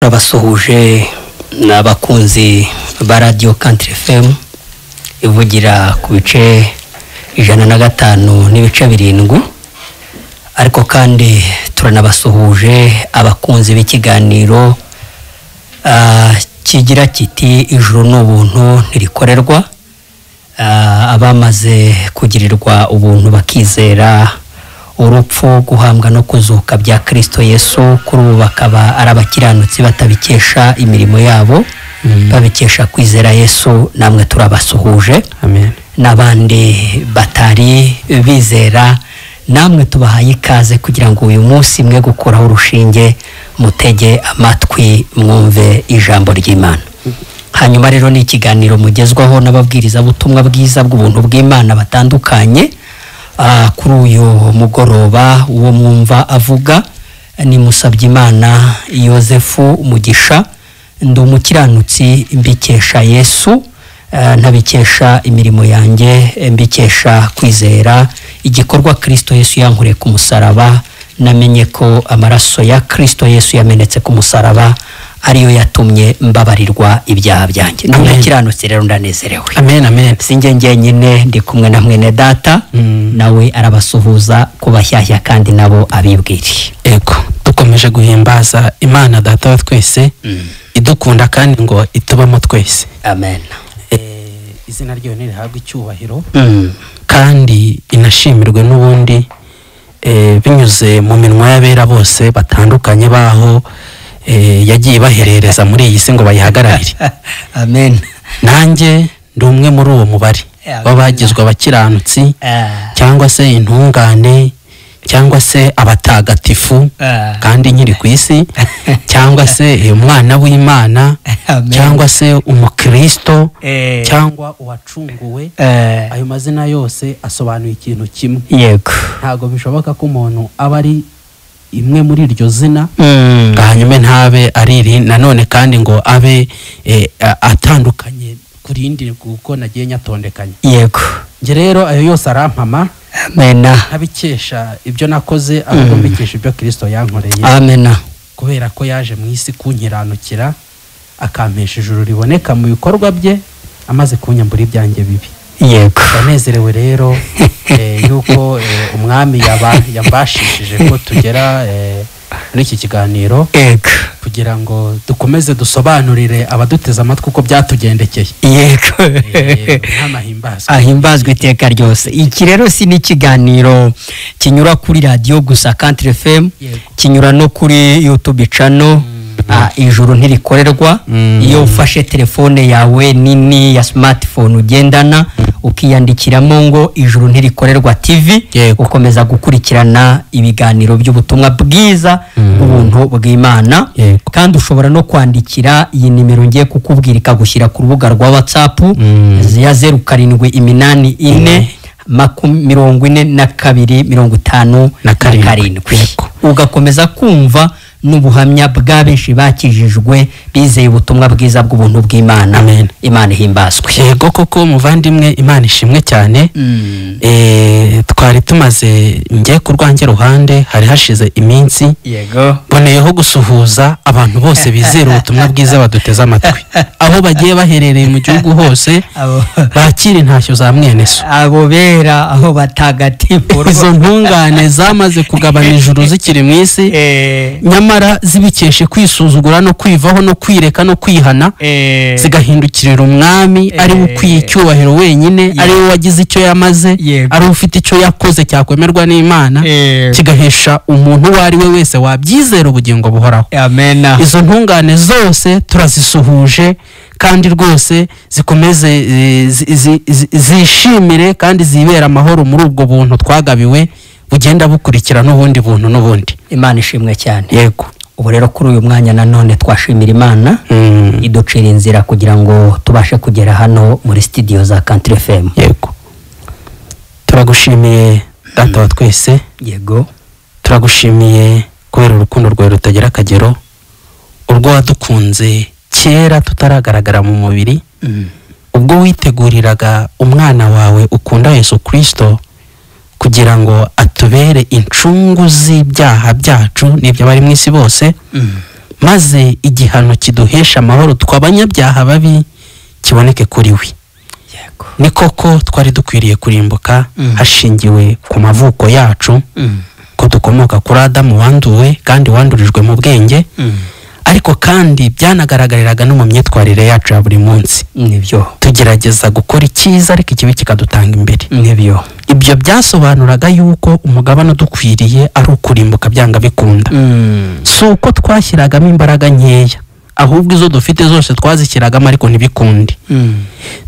Turabasuhuje n'abakunzi ba radiyo Country FM ivugira ku bice 105.7, ariko kandi turanabasuhuje abakunzi b'ikiganiro kigira kiti ijuru ni ubuntu ntirikorerwa. Abamaze kugirirwa ubuntu bakizera urupfu, guhambwa no kuzuka bya Kristo Yesu, kuri ubu bakaba ari abakiranutsi batabikesha imirimo yabo, babikesha kwizera Yesu, namwe turabasuhuje. Amen. N'abandi batari bizera namwe tubahaye ikaze kugira ngo uyu munsi mwe gukuraho urushinge, mutege amatwi mwumve ijambo ry'Imana. Hanyuma rero ni ikiganiro mugezwaho n'ababwirizabutumwa bwiza bw'ubuntu bw'Imana batandukanye. Kuri uyu mugoroba uwo mwumva avuga ni Musabyimana Yozefu Mugisha. Ndi umukiranutsi mbikesha Yesu, ntabikesha imirimo yanjye, mbikesha kwizera igikorwa Kristo Yesu yankoreye ku musaraba. Namenye ko amaraso ya Kristo Yesu yamenetse ku musaraba ariyo yatumye mbabarirwa ibyaha byanjye. Ndi Amen. umukiranutsi rero ndanezerewe. Amen, amen. Sinjye njyenyine, ndi kumwe na mwene data, nawe arabasuhuza ku bashyashya kandi nabo abibwiriye. Ego, dukomeje guhimbaza Imana Data wa twese idukunda kandi ngo itubamo twese. Amen. Izina ryayo nirihabwe icyubahiro kandi inashimirwe n'ubundi, binyuze mu minwa y'abera bose batandukanye baho yagiye baherereza muri iyi si ngo bayihagararire. Amen. Nanjye ndi umwe muri uwo mubare Amen. w'abagizwe abakiranutsi cyangwa se intungane cyangwa se abatagatifu kandi nkiri ku isi, cyangwa se umwana w'Imana, Amen. cyangwa se umukristo, cyangwa uwacunguwe. Ayo mazina yose asobanuye ikintu kimwe. Ntabwo bishoboka ko umuntu aba ari imwe muri iryo zina hanyuma ntabe ari iri nanone kandi ngo abe atandukanye ku rindi, kuko nagiye nyatondekanye. Njye rero ayo yose arampama, Amena. ntabikesha ibyo nakoze, ahubwo mbikesha ibyo Kristo yankoreye, Amena. kubera ko yaje mu isi kunkiranukira akampesha ijuru riboneka mu bikorwa bye, amaze kunyambura ibyanjye bibi. Ndanezerewe rero yuko umwami yambashishije ko tugera muri iki kiganiro kugira ngo dukomeze dusobanurire abaduteze amatwi uko byatugendekeye. Nk'amahimbazwe. Ahimbazwe iteka ryose. Iki rero si n'ikiganiro kinyura kuri radiyo gusa Country FM, kinyura no kuri YouTube channel Ijuru Ntirikorerwa. Iyo ufashe telefone yawe nini ya smartphone ugendana, ukiyandikiramo ngo Ijuru Ntirikorerwa TV, ukomeza gukurikirana ibiganiro by'ubutumwa bwiza bw'ubuntu bw'Imana. Kandi ushobora no kwandikira iyi nimero ngiye kukubwira, ikagushyira ku rubuga rwa WhatsApp ya 0784 42 57. Ugakomeza kumva n'ubuhamya bwa benshi bakijijwe bizeye ubutumwa bwiza bw'ubuntu bw'Imana. Amen. Imana ihimbazwe. Yego koko muvandimwe, Imana ishimwe cyane. Twari tumaze, njye ku rwanjye ruhande hari hashize iminsi mboneyeho gusuhuza abantu bose bizera ubutumwa bwiza baduteze amatwi aho bagiye baherereye mu gihugu hose, bakira intashyo za mwene so. Abo bera, aho batagatifu, izo ntungane zamaze kugabana ijuru zikiri mu isi, nyamara zibikeshe kwisuzugura no kwivaho no kwireka no kwihana, zigahindukirira umwami ari we ukwiye icyubahiro wenyine, ari we wagize icyo yamaze, ari we ufite icyo yakoze cyakwemerwa n'Imana, kigahesha umuntu uwo ari we wese wabyizera ubugingo buhoraho. Amena. Izo ntungane zose turazisuhuje kandi rwose zikomeze zishimire kandi zibere amahoro muri ubwo buntu twagabiwe bugenda bukurikira n'ubundi buntu n'ubundi. Imana ishimwe cyane. Yego. Ubu rero kuri uyu mwanya nanone twashimira Imana iducira inzira kugira ngo tubashe kugera hano muri studio za Country FM. Yego, turagushimiye Data wa twese. Turagushimiye kubera urukundo rwawe rutagira akagero, urwo wadukunze kera tutaragaragara mu mubiri, ubwo witeguriraga umwana wawe ukunda Yesu Kristo kugira ngo atubere incungu z'ibyaha byacu n'iby'abari mu isi bose. Maze igihano kiduhesha amahoro tw'abanyabyaha babi kiboneke kuri we. Ni koko twari dukwiriye kurimbuka hashingiwe ku mavuko yacu, ko dukomoka kuri Adamu wanduwe kandi wandurijwe mu bwenge, ariko kandi byanagaragariraga no mu myitwarire yacu ya buri munsi. Nibyo, tugerageza gukora icyiza ariko ikibi kikadutanga imbere. Nibyo, ibyo byasobanuraga yuko umugabane udukwiriye ari ukurimbuka byanga bikunda. Si uko twashyiragamo imbaraga nkeya, ahubwo izo dufite zose twazishyiragamo ariko ntibikunde.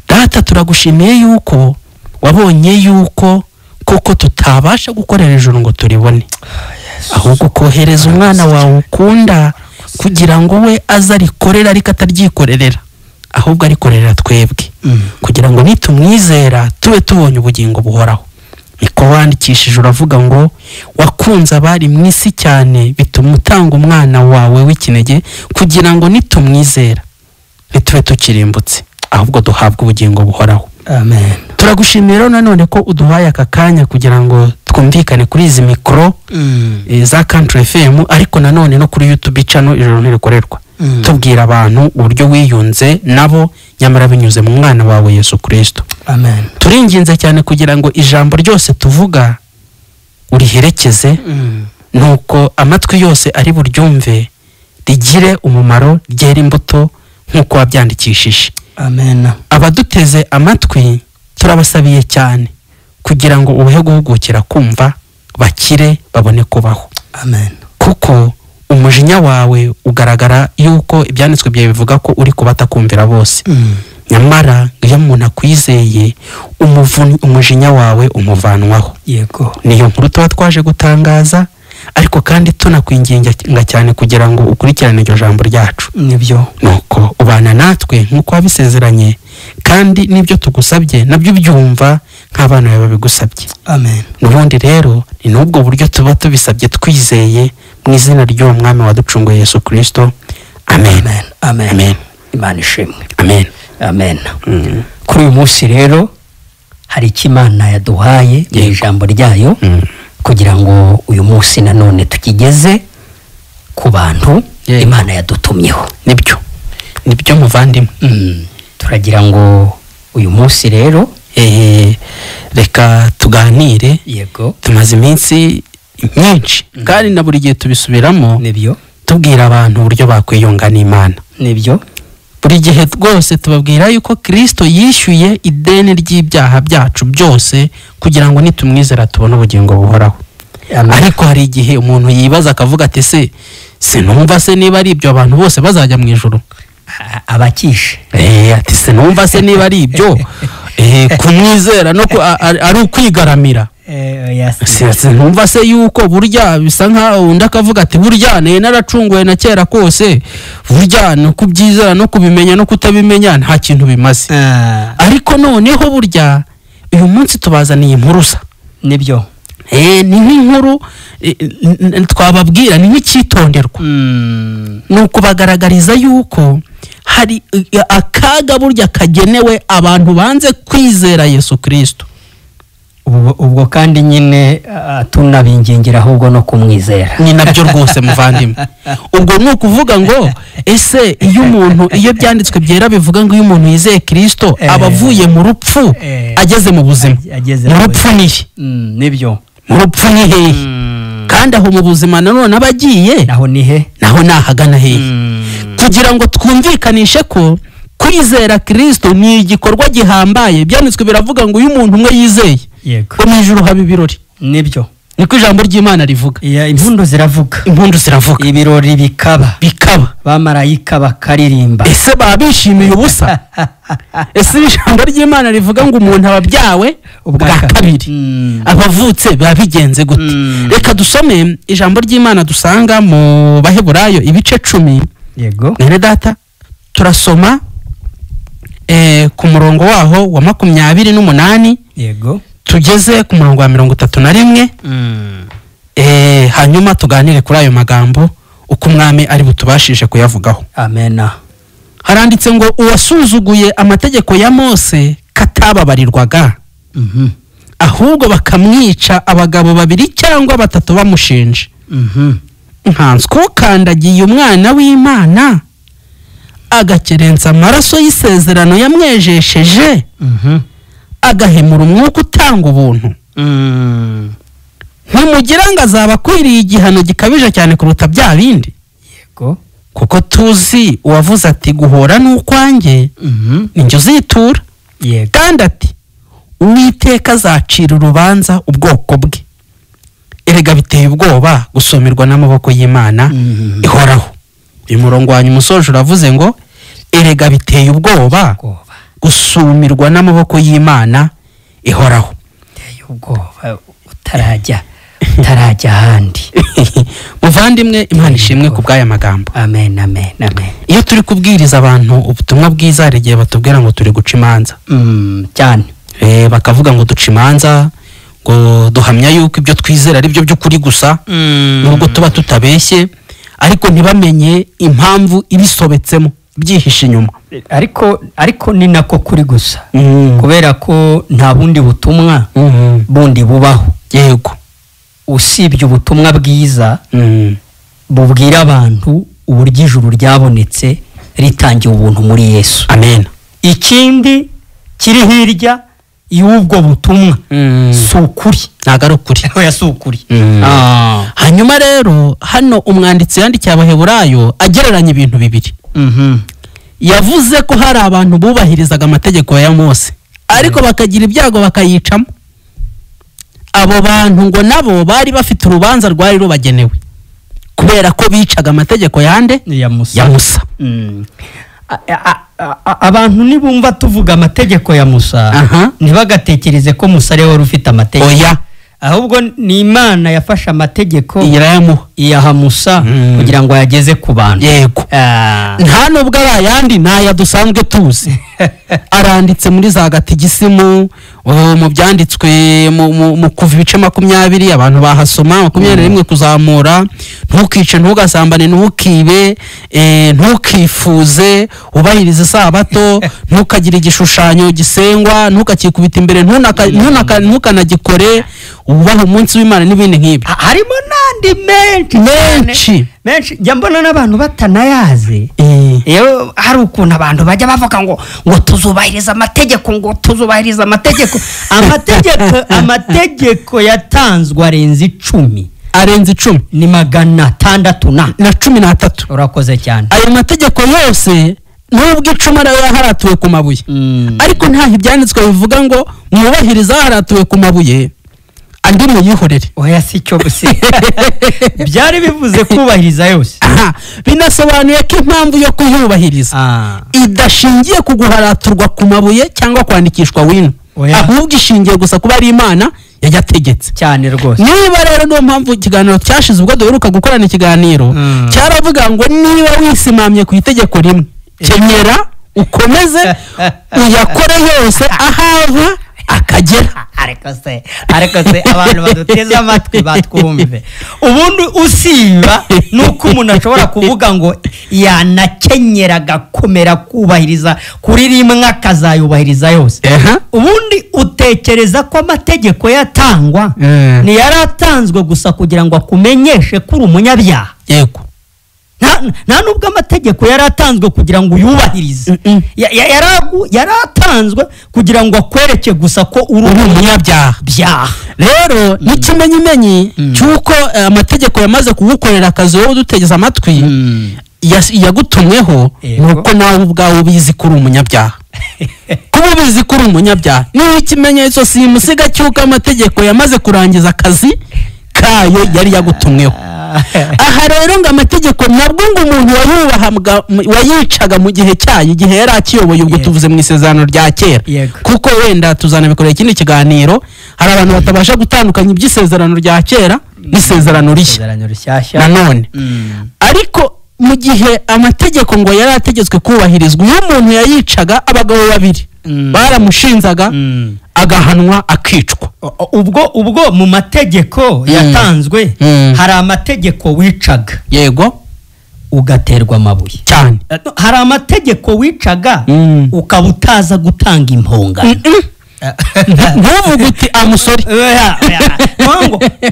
Data, turagushimiye yuko wabonye yuko koko tutabasha gukorera ijuru ngo turibone, ahubwo kohereza umwana wawe ukunda kugira ngo we aze arikorera ariko ataryikorerera, ahubwo arikorera twebwe, kugira ngo nitumwizera tube tubonye ubugingo buhoraho. Niko wandikishije uravuga ngo wakunze abari mu isi cyane bituma utanga umwana wawe w'ikinege kugira ngo nitumwizera ntitube tukirimbutse, ahubwo duhabwe ubugingo buhoraho. Amen. Turagushimira nanone ko uduhaye aka kanya kugira ngo twumvikane kuri izi mikoro za Country FM, ariko nanone no kuri YouTube channel Ijuru Ntirikorerwa, tubwira abantu uburyo wiyunze nabo nyamara binyuze mu mwana wawe Yesu Kristo. Amen. Turinginze cyane kugira ngo ijambo ryose tuvuga uriherekeze, nuko amatwi yose ari buryumve rigire umumaro, ryera imbuto nk'uko wabyandikishije. Amen. Abaduteze amatwi turabasabiye cyane kugira ngo ubuhe guhugukira kumva, bakire babone kubaho. Amen. Kuko umujinya wawe ugaragara yuko ibyanditswe byawe bivuga ko uri kubatakumvira bose. Nyamara iyo umuntu akwizeye umujinya wawe umuvanwaho. Yego. Niyo nkuru tuba twaje gutangaza, ariko kandi tunakwinginga cyane kugira ngo ukurikirane iryo jambo ryacu. Nibyo. Nuko ubana natwe nk'uko wabisezeranye, kandi n'ibyo tugusabye nabyo ubyumva nk'abana bawe babigusabye. Amen. N'ubundi rero ni n'ubwo buryo tuba tubisabye twizeye mu izina ry'uwo mwami waducunguye Yesu Kristo. Amen. Amen. Amen. Amen. Imana ishimwe. Amen. Amen. Kuri uyu munsi rero hari icyo Imana yaduhaye mu ijambo ryayo, kugira ngo uyu munsi nanone tukigeze ku bantu Imana yadutumyeho. Nibyo, nibyo muvandimwe. Turagira ngo uyu munsi rero reka tuganire. Yego. Tumaze iminsi myinshi kandi na buri gihe tubisubiramo. Nibyo. Tubwira abantu uburyo bakwiyunga n'Imana. Nibyo. Buri gihe rwose tubabwira yuko Kristo yishyuye ideni ry'ibyaha byacu byose kugira ngo nitumwizera tubone ubugingo buhoraho. Ariko hari igihe umuntu yibaza akavuga ati se sinumva se niba ari ibyo abantu bose bazajya mu ijuru. Abakishe. Ati sinumva se niba ari ibyo kumwizera no ari ukwigaramira. Sinumva se yuko burya bisa nkaho undi akavuga ati burya ne naracunguwe na kera kose, burya no kubyizera no kubimenya no kutabimenya nta kintu bimaze. Ariko noneho burya uyu munsi tubazaniye impuruza. Nibyo. Ni nk'inkuru twababwira, ni nk'icyitonderwa. Ni ukubagaragariza yuko hari akaga burya kagenewe abantu banze kwizera Yesu Kristo. Ubwo kandi nyine tunabingingira ahubwo no kumwizera. Ni nabyo rwose muvandimwe. Ubwo ni ukuvuga ngo ese iyo umuntu, iyo byanditswe byera bivuga ngo iyo umuntu yizeye Kristo aba avuye mu rupfu ageze mu buzima. Mu rupfu ni he? Nibyo. Mu rupfu ni hehe? Kandi aho mu buzima nanone abagiye naho ni he? Naho nahagana hehe? Kugira ngo twumvikanishe ko kwizera Kristo ni igikorwa gihambaye. Byanditswe biravuga ngo iyo umuntu umwe yizeye, Yego, mu ijuru haba ibirori. Nibyo. Niko ijambo ry'Imana rivuga. Impundu ziravuga. Impundu ziravuga. Ibirori bikaba. Bikaba. Bamarayika bakaririmba. Ese babishimiye ubusa? Ese ijambo ry'Imana rivuga ngo umuntu ababyawe ubwa kabiri, abavutse babigenze gute? Reka dusome ijambo ry'Imana dusanga mu Baheburayo ibice 10. Yego. Mwene data, turasoma ku murongo waho wa 28. Yego. Tugeze ku murongo wa 31. Hanyuma tuganire kuri ayo magambo uko umwami ari butubashije kuyavugaho. Amen. Haranditse ngo uwasuzuguye amategeko ya Mose katababarirwaga, ahubwo bakamwica abagabo babiri cyangwa batatu bamushinje. Nkanswe ukandagiye umwana w'Imana, agakerensa amaraso y'isezerano yamwejesheje, agahemura umwuka utanga ubuntu, ntimugira ngo azaba akwiriye igihano gikabije cyane kuruta bya bindi? Yego. Kuko tuzi uwavuze ati guhora n'ukwanjye, ninjye uzitura. Yego. Kandi ati Uwiteka azacira urubanza ubwoko bwe. Erega biteye ubwoba gusomerwa n'amaboko y'Imana ihoraho. Uyu murongo wa nyuma usoje uravuze ngo erega biteye ubwoba gusumirwa n'amaboko y'Imana ihoraho. Biteye ubwoba utarajya ahandi. Muvandimwe, Imana ishimwe ku bw'aya magambo. Amen, amen, amen. Iyo turi kubwiriza abantu ubutumwa bwiza, hari igihe batubwira ngo turi guca imanza. Cyane. Bakavuga ngo duca imanza, ngo duhamya yuko ibyo twizera ari byo by'ukuri gusa, nubwo tuba tutabeshye, ariko ntibamenye impamvu ibisobetsemo byihishe inyuma. Ariko ni nako kuri gusa, kubera ko nta bundi butumwa bundi bubaho. Yego. Usibye ubutumwa bwiza bubwira abantu uburyo ijuru ryabonetse ritangiye ubuntu muri Yesu. Amen. Ikindi kiri hirya y'ubwo butumwa si ukuri. Ntabwo ari ukuri. Oya, si ukuri. Hanyuma rero hano umwanditsi yandikiye Abaheburayo agereranya ibintu bibiri. Yavuze ko hari abantu bubahirizaga amategeko ya Mose, ariko bakagira ibyago bakayicamo. Abo bantu ngo nabo bari bafite urubanza rwari rubagenewe, kubera ko bicaga amategeko yande ya Musa. Ya Musa. Abantu nibumva tuvuga amategeko ya Musa, ntibagatekereze ko Musa ari we wari ufite amategeko. Oya. Ahubwo ni Imana yafashe amategeko irayamuha, iyaha Musa kugira ngo ayageze ku bantu. Yego. Nta nubwo ari ayandi n'aya dusanzwe tuzi. Aranditse muri za gatigisimu, mu byanditswe mu kuva ibice 20, abantu bahasoma 21 kuzamura, ntukice, ntugasambane, ntukibe, ntukifuze, ubahirize isabato, ntukagire igishushanyo gisengwa, ntukakikubita imbere, ntukanagikore, ubahe umunsi w'Imana n'ibindi nk'ibyo. Harimo n'andi menshi menshi njya mbona n'abantu batanayazi. Iyo hari ukuntu abantu bajya bavuga ngo tuzubahiriza amategeko, ngo tuzubahiriza amategeko. Amategeko yatanzwe arenze 10. Arenze 10 ni 613. Urakoze cyane. Ayo mategeko yose nubwo 10 ariyo yaharatuwe ku mabuye, ariko ntaho ibyanditswe bivuga ngo mwubahiriza aharatuwe ku mabuye andi muyihorere. Oya, si cyo gusa. Byari bivuze kubahiriza yose. Binasobanuye ko impamvu yo kuyubahiriza idashingiye ku guharaturwa ku mabuye cyangwa kwandikishwa wino, ahubwo ishingiye gusa kuba ari Imana yayategetse. Cyane rwose. Niba rero niyo mpamvu ikiganiro cyashize ubwo duheruka gukorana ikiganiro cyaravuga ngo niba wisimamye ku itegeko rimwe, kenyera ukomeze uyakore yose ahava akagera. Ariko se abantu baduteze amatwi batwumve. Ubundi usiba nuko umuntu ashobora kuvuga ngo yanakenyera agakomera kubahiriza kuri rimwe akazayubahiriza yose. Ubundi utekereza ko amategeko yatangwa ni yaratanzwe gusa kugira ngo akumenyeshe ko uri umunyabyaha. Yego. Nta nubwo amategeko yaratanzwe kugira ngo uyubahirize. Yaratanzwe kugira ngo akwereke gusa ko uri umunyabyaha. Rero n'ikimenyimenyi cy'uko amategeko yamaze kugukorera akazi wowe udutegeza amatwi yagutumweho, nuko nawe ubwawe ubizi ko uri umunyabyaha. Kuba ubizi ko uri umunyabyaha ni ikimenyetso simusiga cy'uko amategeko yamaze kurangiza akazi kayo yari yagutumweho. Aha rero ngo amategeko nabwo ngo umuntu wayicaga mu gihe cyayo, igihe yari akiyoboye, ubwo tuvuze mu isezerano rya kera, kuko wenda tuzanabikorera ikindi kiganiro. Hari abantu batabasha gutandukanya iby'isezerano rya kera n'isezerano rishya nanone. Ariko mu gihe amategeko ngo yari ategetswe kubahirizwa, iyo umuntu yayicaga abagabo babiri baramushinzaga agahanwa akicwa. Ubwo mu mategeko yatanzwe hari amategeko wicaga, yego, ugaterwa amabuye cyane. Hari amategeko wicaga ukaba utaza gutanga impongano. Ntuvuge uti amusore.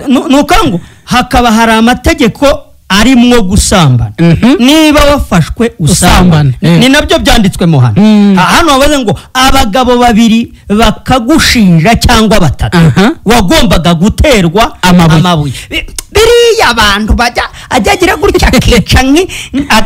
Nuko ngo hakaba hari amategeko Arimwo gusambana. Niba wafashwe usambana, ni nabyo byanditswemo hano. Hano bavuze ngo abagabo babiri bakagushinja cyangwa batatu, wagombaga guterwa amabuye. Biriya abantu bajya ajyagira gutya akica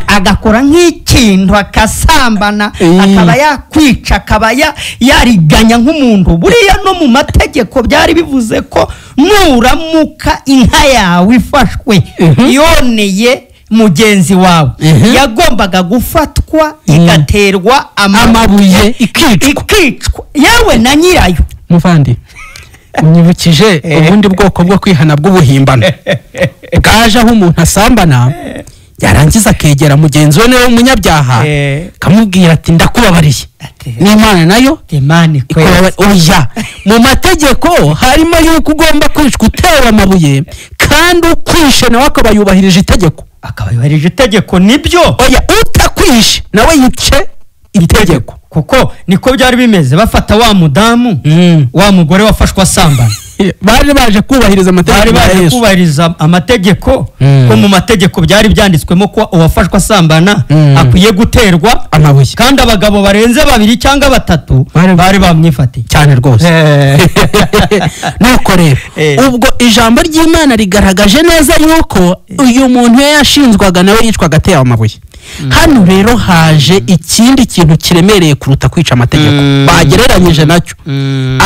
agakora nk'ikintu akasambana, akaba yakwica, akaba yariganya nk'umuntu. Buriya no mu mategeko byari bivuze ko nuramuka inka yawe ifashwe yoneye mugenzi wawe, yagombaga gufatwa igaterwa amabuye ikicwa, yewe na nyirayo. Muvandi, unyibukije ubundi bwoko bwo kwihana bw'ubuhimbano bwaje aho umuntu asambana yarangiza akegera mugenzi we niwe w'umunyabyaha akamubwira ati ndakubabariye, n'Imana nayo oya. Mu mategeko harimo yuko ugomba kwicwa utewe amabuye, kandi ukwishe nawe akaba yubahirije itegeko. Akaba yubahirije itegeko, nibyo. Oya, utakwishe nawe yice itegeko. Kuko niko byari bimeze, bafata wa mudamu, wa mugore wafashwe asambana, bari baje kubahiriza amategeko, bari baje kubahiriza amategeko. Ko mu mategeko byari byanditswemo ko uwafashwe asambana akwiye guterwa amabuye, kandi abagabo barenze babiri cyangwa batatu bari bamwifatiye cyane rwose. Nuko rero ubwo ijambo ry'Imana rigaragaje neza yuko uyu muntu yashinzwaga nawe yicwaga atewe amabuye. Hano rero haje ikindi kintu kiremereye kuruta kwica amategeko bagereranyije nacyo,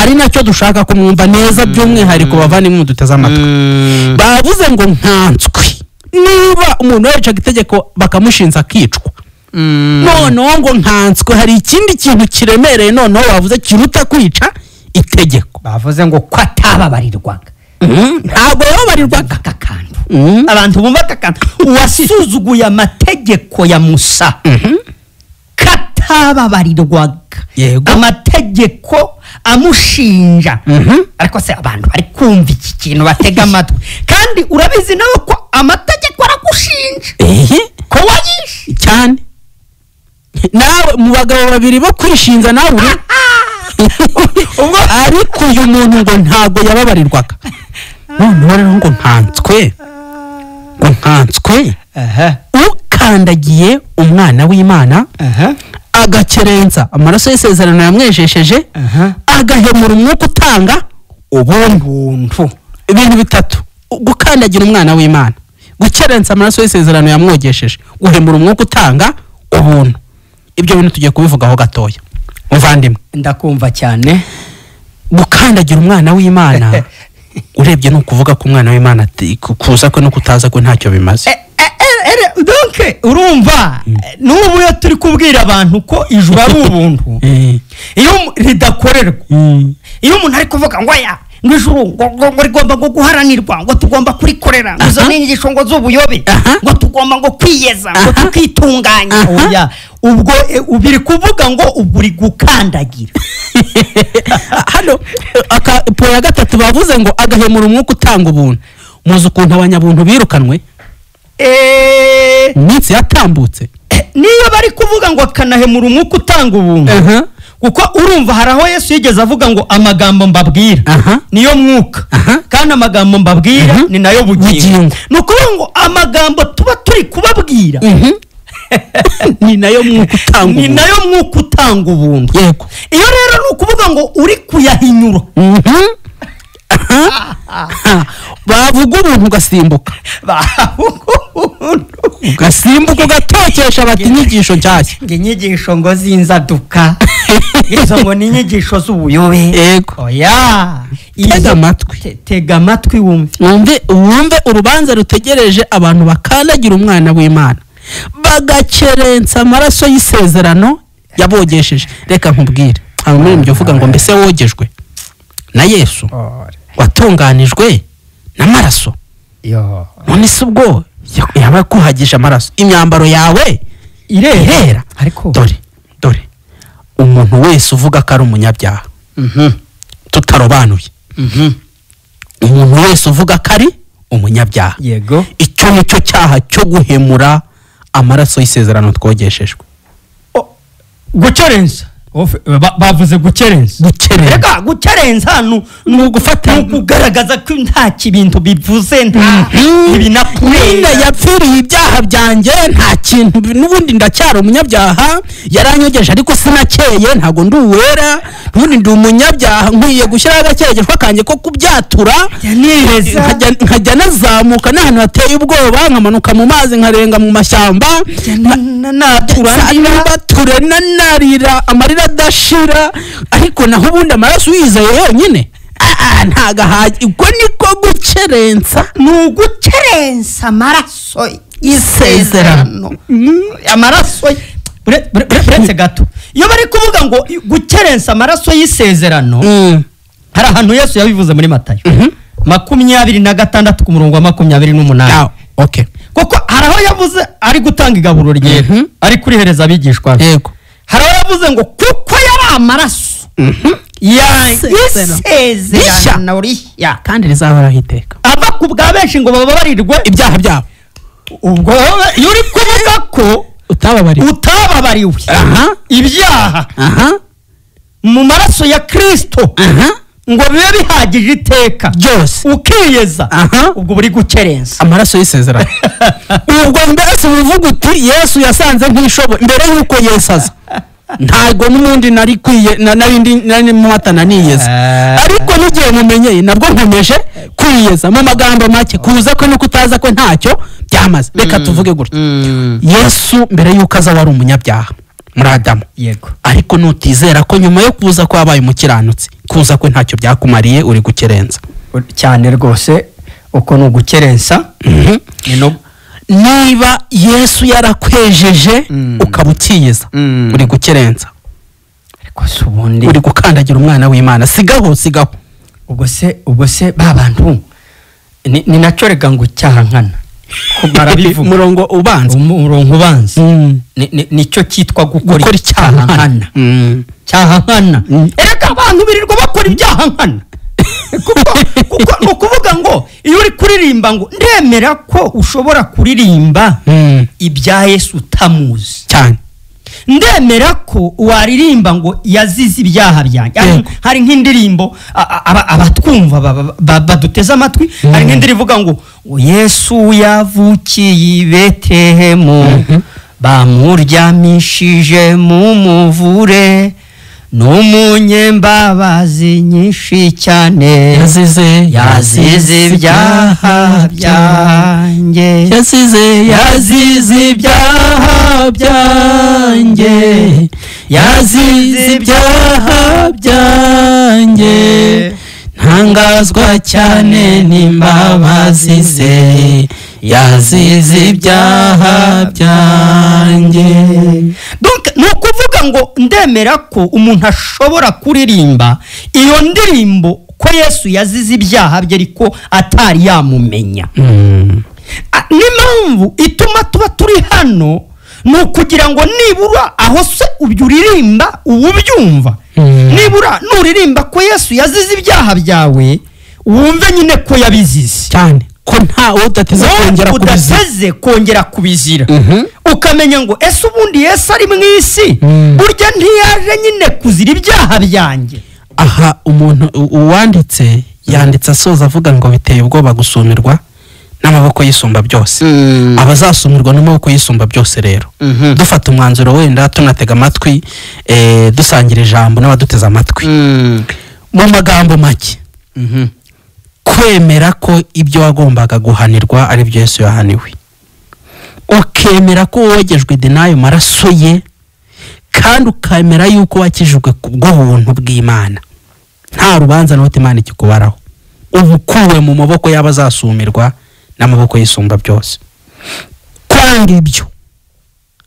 ari nacyo dushaka kumwumva neza by'umwihariko bavandimwe muduteze amatwi. Bavuze ngo nkanswe niba umuntu yicaga itegeko bakamushinza akicwa, noneho ngo nkanswe hari ikindi kintu kiremereye noneho bavuze kiruta kwica itegeko. Bavuze ngo ko atababarirwaga. Ntabwo yababarirwaga. Aka kantu abantu bumva aka kantu, uwasuzuguye amategeko ya Musa katababarirwaga, amategeko amushinja. Ariko se abantu bari kumva iki kintu batega amatwi, kandi urabizi nawe ko amategeko aragushinja ko wayishe cyane. Nawe mu bagabo babiri bo kwishinza nawe uri ariko uyu muntu ngo ntabwo yababarirwaga. Noneho rero ngo nkanswe, ngo nkanswe ukandagiye umwana w'Imana, agakerenza amaraso y'isezerano yamwejesheje, agahemura umwuka utanga ubuntu. Ibintu bitatu: gukandagira umwana w'Imana, gukerenza amaraso y'isezerano yamwogesheje, guhemura umwuka utanga ubuntu. Ibyo bintu tugiye kubivugaho gatoya. Muvandimwe, ndakumva cyane. Gukandagira umwana w'Imana urebye ni ukuvuga ko umwana w'Imana kuza kwe no kutaza kwe ntacyo bimaze. Donc urumva n'ubu iyo turi kubwira abantu ko ijuru ari ubuntu, iyo ridakorerwa, iyo umuntu ari kuvuga ngo aya ngo ijuru ngo rigomba ngo guharanirwa, ngo tugomba kurikorera, ngo izo n'inyigisho ngo z'ubuyobe, ngo tugomba ngo kwiyeza, ngo tukitunganya, oya, ubwo ubiri kuvuga ngo ubwo uri gukandagira. Hano po ya gatatu bavuze ngo agahemura umwuka utanga ubuntu. Muzi ukuntu abanyabuntu birukanwe iminsi yatambutse. Niyo bari kuvuga ngo akanahemura umwuka utanga ubuntu, kuko urumva hari aho Yesu yigeze avuga ngo amagambo mbabwira niyo mwuka, kandi amagambo mbabwira ni nayo bugingo. Ni ukuvuga ngo amagambo tuba turi kubabwira ni nayo mwuka utanga ubuntu, ni nayo mwuka utanga ubuntu. Yego. Iyo rero ni ukuvuga ngo uri kuyahinyura, bavuga ubuntu ugasimbuka, ugasimbuka ugatokesha bati inyigisho nshyashya, ngo inyigisho ngo zinzaduka, izo ngo ni inyigisho z'ubuyobe. Yego. Oya, tega amatwi, tega amatwi wumve, wumve urubanza rutegereje abantu bakandagira umwana w'Imana, bagakerensa amaraso y'isezerano yabogesheje. Reka nkubwire, hari umuririmbyi uvuga ngo mbese wogejwe na Yesu, watunganijwe n'amaraso, none se ubwo yaba akuhagije amaraso, imyambaro yawe irera. Ariko dore umuntu wese uvuga ko ari umunyabyaha tutarobanuye, umuntu wese uvuga ko ari umunyabyaha, yego, icyo nicyo cyaha cyo guhemura amaraso y'isezerano twogeshejwe. Gukerensa Bavuze gukerensa. Reka gukerensa ni ugufata, kugaragaza ko nta kintu bivuze, nta ibinapfuye. Yapfiriye ibyaha byanjye, nta kintu, n'ubundi ndacyari umunyabyaha, yaranyogeje ariko sinakeye, ntago ndi uwera, n'ubundi ndi umunyabyaha, nkwiye gushyiraho agakeregeshwa kanjye ko kubyatura, nkajya nazamuka n'ahantu hateye ubwoba, nkamanuka mu mazi, nkarenga mu mashyamba, natura nanarira amarira adashira, ariko naho ubundi amaraso uyizeye yonyine ntagahagi. Ubwo niko gukerensa, ni ugukerensa amaraso y'isezerano. Amaraso uretse gato, iyo bari kuvuga ngo gukerensa amaraso y'isezerano, hari ahantu Yesu yabivuze muri Matayo 26 ku murongo wa 28. Kuko hari aho yavuze ari gutanga igaburo ryera, ari kurihereza abigishwa be. Hari aho yavuze ngo kuko yari amaraso y'isezerano rishya kandi rizahoraho iteka, ava ku bwa benshi ngo bababarirwe ibyaha byabo. Ubwo iyo uri kuvuga ko utababariwe ibyaha mu maraso ya Kristo ngo bibe bihagije iteka byose, ukiyeza, ubwo buri gukerensa amaraso y'isezerano. Ubwo mbese uvuga uti Yesu yasanze ntishoboye mbere y'uko Yesu aza, ntago n'ubundi nari kwiye nari muhatana niyeza, ariko n'igihe mumenyeye nabwo nkomeje kwiyeza. Mu magambo make, kuza kwe no kutaza kwe ntacyo byamaze. Reka tuvuge gutya, Yesu mbere y'uko aza wari umunyabyaha muri Adamu, yego, ariko nutizera ko nyuma yo kuza ko wabaye umukiranutsi, kuza kwe ntacyo byakumariye, uri gukerensa cyane rwose. Uko ni ugukerensa. Niba Yesu yarakwejeje ukaba ukiyeza, uri gukerensa, ariko se ubundi uri gukandagira umwana w'Imana. Sigaho, sigaho. Ubwo se ba bantu ni nacyo rega ngo icyaha nkana barabivuga, umurongo ubanza, umurongo ubanza nicyo cyitwa gukora icyaha nkana. Cyaha nkana, erega abantu birirwa bakora ibyaha nkana. Kuko ni ukuvuga ngo iyo uri kuririmba ngo ndemera ko ushobora kuririmba ibya Yesu utamuzi cyane, ndemera ko waririmba ngo yazize ibyaha byanjye. Hari nk'indirimbo abatwumva baduteze amatwi, hari nk'indirimbo ivuga ngo Yesu yavukiye i Betelehemu, bamuryamishije mu muvure, n'umunyembabazi nyinshi cyane, yazize ibyaha byanjye, yazize ibyaha byanjye, yazize ibyaha byanjye, ntangazwa cyane n'imbabazi ze, yazize ibyaha byanjye. Donc ni ukuvuga ngo ndemera ko umuntu ashobora kuririmba iyo ndirimbo ko Yesu yazize ibyaha bye ariko atari yamumenya. N'impamvu ituma tuba turi hano ni ukugira ngo nibura aho se ubyo uririmba ububyumva, nibura nuririmba ko Yesu yazize ibyaha byawe wumve nyine ko yabizize cyane, ko nta udateze kongera kubizira, ukamenya ngo ese ubundi Yesu ari mu isi, burya ntiyaje nyine kuzira ibyaha byanjye. Aha umuntu uwanditse yanditse asoza avuga ngo biteye ubwoba gusumirwa n'amaboko y'isumba byose. Abazasumirwa n'amaboko y'isumba byose rero, dufata umwanzuro wenda tunatega amatwi, dusangira ijambo n'abaduteze amatwi, mu magambo make, kwemera ko ibyo wagombaga guhanirwa ari byo Yesu yahaniwe, ukemera ko wogejwe n'ayo maraso ye, kandi ukemera yuko wakijijwe kubw'ubuntu bw'Imana, nta rubanza n'uti Imana ikikubaraho, uba ukuwe mu maboko y'abazasumirwa n'amaboko y'isumba byose. Kwanga ibyo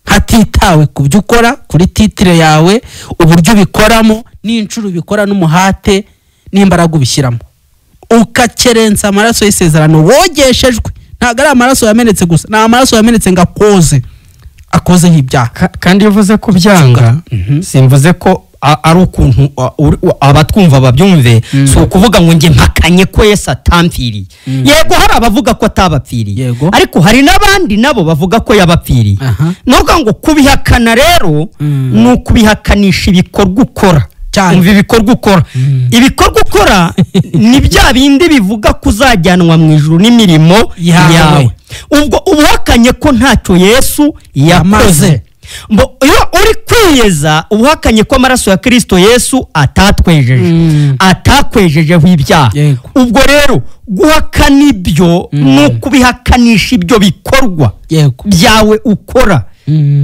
hatitawe ku byo ukora, kuri titire yawe, uburyo ubikoramo, n'inshuro ubikora, n'umuhate n'imbaraga ubishyiramo, ukakerensa amaraso y'isezerano wogeshejwe. Ntabwo ari amaraso yamenetse gusa, ni amaraso yamenetse ngo akoze akozeho ibyaha. Kandi iyo uvuze ko byanga, simvuze ko ari ukuntu abatwumva babyumve, si ukuvuga ngo njye mpakanye ko Yesu atampfiriye. Yego hari abavuga ko atabapfiriye, ariko hari n'abandi nabo bavuga ko yabapfiriye. Nuko ngo kubihakana rero ni ukubihakanisha ibikorwa ukora. Umva ibikorwa ukora, ibikorwa ukora ni bya bindi bivuga kuzajyanwa mu ijuru n'imirimo yawe. Ubwo ubuhakanye ko ntacyo Yesu yakoze. Iyo uri kwiyeza ubuhakanye ko amaraso ya Kristo Yesu atatwejeje, atakwejejeho ibyaha. Ubwo rero guhakana ibyo ni ukubihakanisha ibyo bikorwa byawe ukora.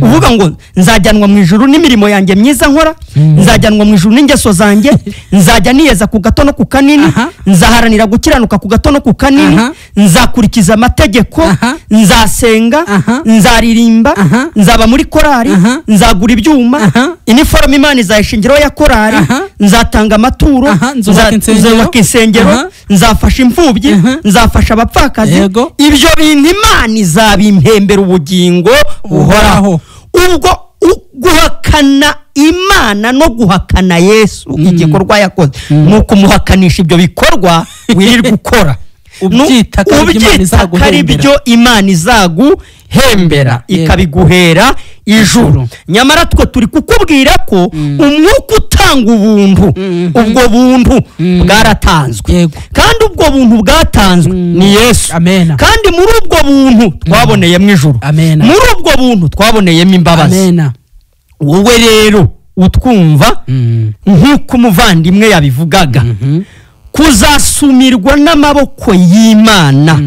Uvuga ngo nzajyanwa mu ijuru n'imirimo yanjye myiza nkora, nzajyanwa mu ijuru n'ingeso zanjye, nzajya niyeza ku gato no ku kanini, nzaharanira gukiranuka ku gato no ku kanini, nzakurikiza amategeko, nzasenga, nzaririmba, nzaba muri korari, nzagura ibyuma, iniforume Imana izayishingiraho ya korari, nzatanga amaturo, nzubaka insengero, nzafasha imfubyi, nzafasha abapfakazi. Ibyo bintu Imana izabimpembera ubugingo buhoraho. Ubwo guhakana Imana no guhakana Yesu igikorwa yakoze ni ukumuhakanisha ibyo bikorwa wirirwa ukora, ubyita ko ari byo Imana izaguhembera ikabiguhera ijuru. Nyamara twe turi kukubwira ko umwuka utanga ubuntu, ubwo buntu bwaratanzwe, kandi ubwo buntu bwatanzwe ni Yesu. Kandi muri ubwo buntu twaboneyemo ijuru, muri ubwo buntu twaboneyemo imbabazi. Wowe rero utwumva nk'uko umuvandimwe yabivugaga, kuzasumirwa n'amaboko y'Imana.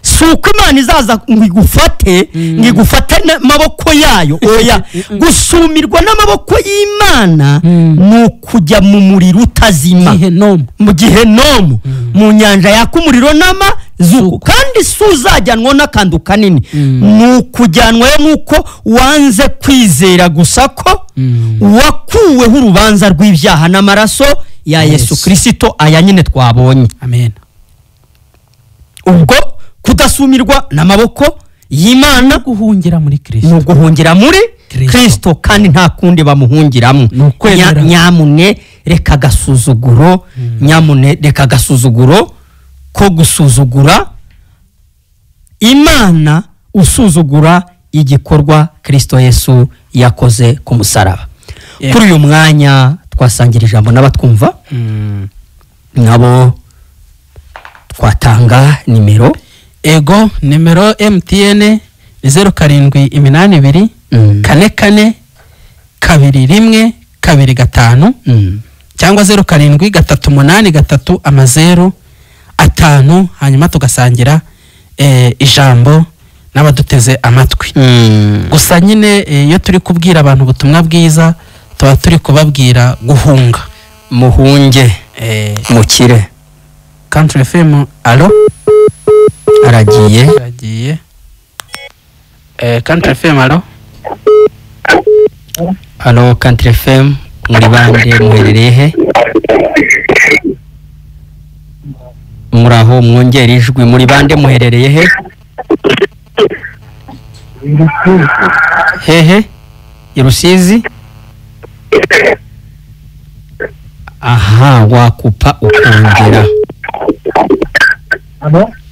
Si uko Imana izaza ngo igufate, ngo igufate n'amaboko yayo, oya. Gusumirwa n'amaboko y'Imana ni ukujya mu muriro utazima, mu gihenomu, mu nyanja yaka umuriro n'amazuku. Kandi si uzajyanwa n'akantu kanini, ni ukujyanwayo nk'uko wanze kwizera gusa ko wakuweho urubanza rw'ibyaha n'amaraso ya Yesu Kristo, aya nyine twabonye. Amen. Ubwo kudasumirwa n'amaboko y'Imana guhungira muri Kristo, ni uguhungira muri Kristo, kandi nta kundi bamuhungiramo. Nyamune reka agasuzuguro, nyamune reka agasuzuguro ko gusuzugura Imana, usuzugura igikorwa Kristo Yesu yakoze ku musaraba. Kuri uyu mwanya twasangira ijambo n'abatwumva, nabo twatanga nimero. Ego, nimero MTN ni 0782 44 21 25 cyangwa 0738 3 00 5, hanyuma tugasangira ijambo n'abaduteze amatwi. Gusa nyine iyo turi kubwira abantu ubutumwa bwiza tuba turi kubabwira guhunga, muhunge mukire. Country FM, allo, aragiye. Country FM, allo. Allo Country FM, muri bande, muherereye he? Muraho, mwongere ijwi. Muri bande, muherereye he? Hehe? I Rusizi? Aha, wakupa ukongera.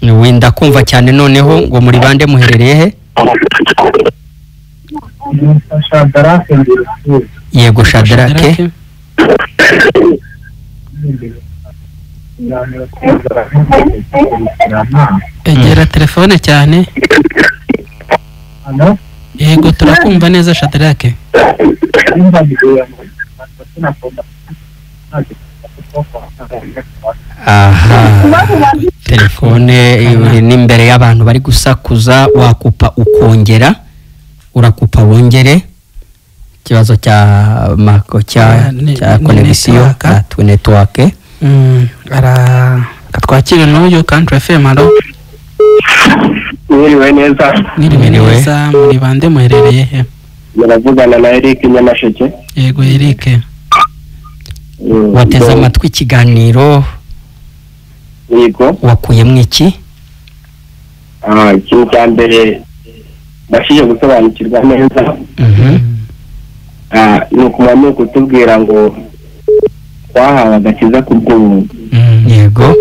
Wenda kumva cyane noneho ngo muri bande, muherereye he? Yego Shadrake. Egera telefone cyane. Yego turakumva neza Shadrake. Aha, telefone iri n'imbere y'abantu bari gusakuza, wakupa ukongera, urakupa wongere. Ikibazo cya mako cya connexion na network. Ara twakire n'uyu Country FM. Allo, mwiriwe neza. Mwiriwe neza, muri bande, muherereye he? Muravugana na Eric Nyamasheke. Yego Eric, wateze amatwi ikiganiro? Yego. Wakuyemo iki? Ikintu cya mbere mbashije gusobanukirwa neza, Ni ukuba ni ukutubwira ngo twahawe agakiza ku bw'ubuntu. Yego.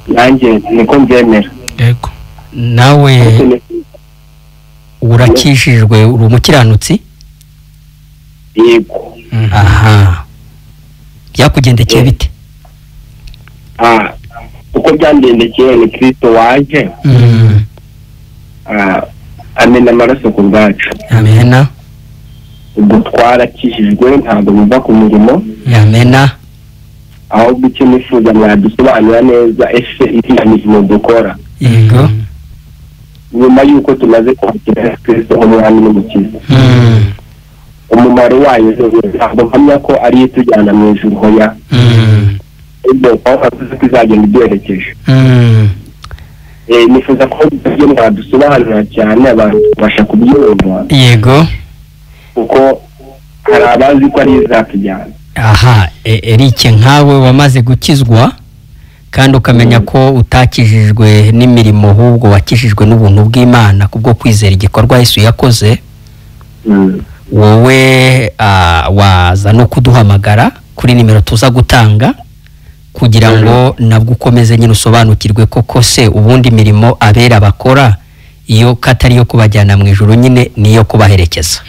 Nanjye niko mbyemera. Yego. Nawe urakijijwe, uri umukiranutsi? Yego. Aha. Byakugendekeye bite? Uko byangendekeye ni Kristo waje amena amaraso ku bwacu. Amena. Ubwo twarakijijwe, ntabwo biva ku mirimo. Amena. Ahubwo icyo nifuza mwadusobanurira neza, ese iriya mirimo dukora Yego. nyuma y'uko tumaze kwakira Kristo nk'umwami n'umukiza, umumaro wayo ntabwo mpamya ko ariyo itujyana mu ijuru, hoya. Ibyo aho avuze ko izagenda iduherekeje. Nifuza ko ibyo mwadusobanurira cyane abantu tubasha kubyumva. Yego. Kuko hari abazi ko ariyo izatujyana. Aha, Eric, nkawe wamaze gukizwa kandi ukamenya ko utakijijwe n'imirimo, ahubwo wakijijwe n'ubuntu bw'Imana kubwo kwizera igikorwa Yesu yakoze, wowe waza no kuduhamagara kuri nimero tuza gutanga kugira ngo nabwo ukomeze nyine usobanukirwe koko se ubundi mirimo abera bakora iyo katari yo kubajyana mu ijuru nyine niyo kubaherekeza.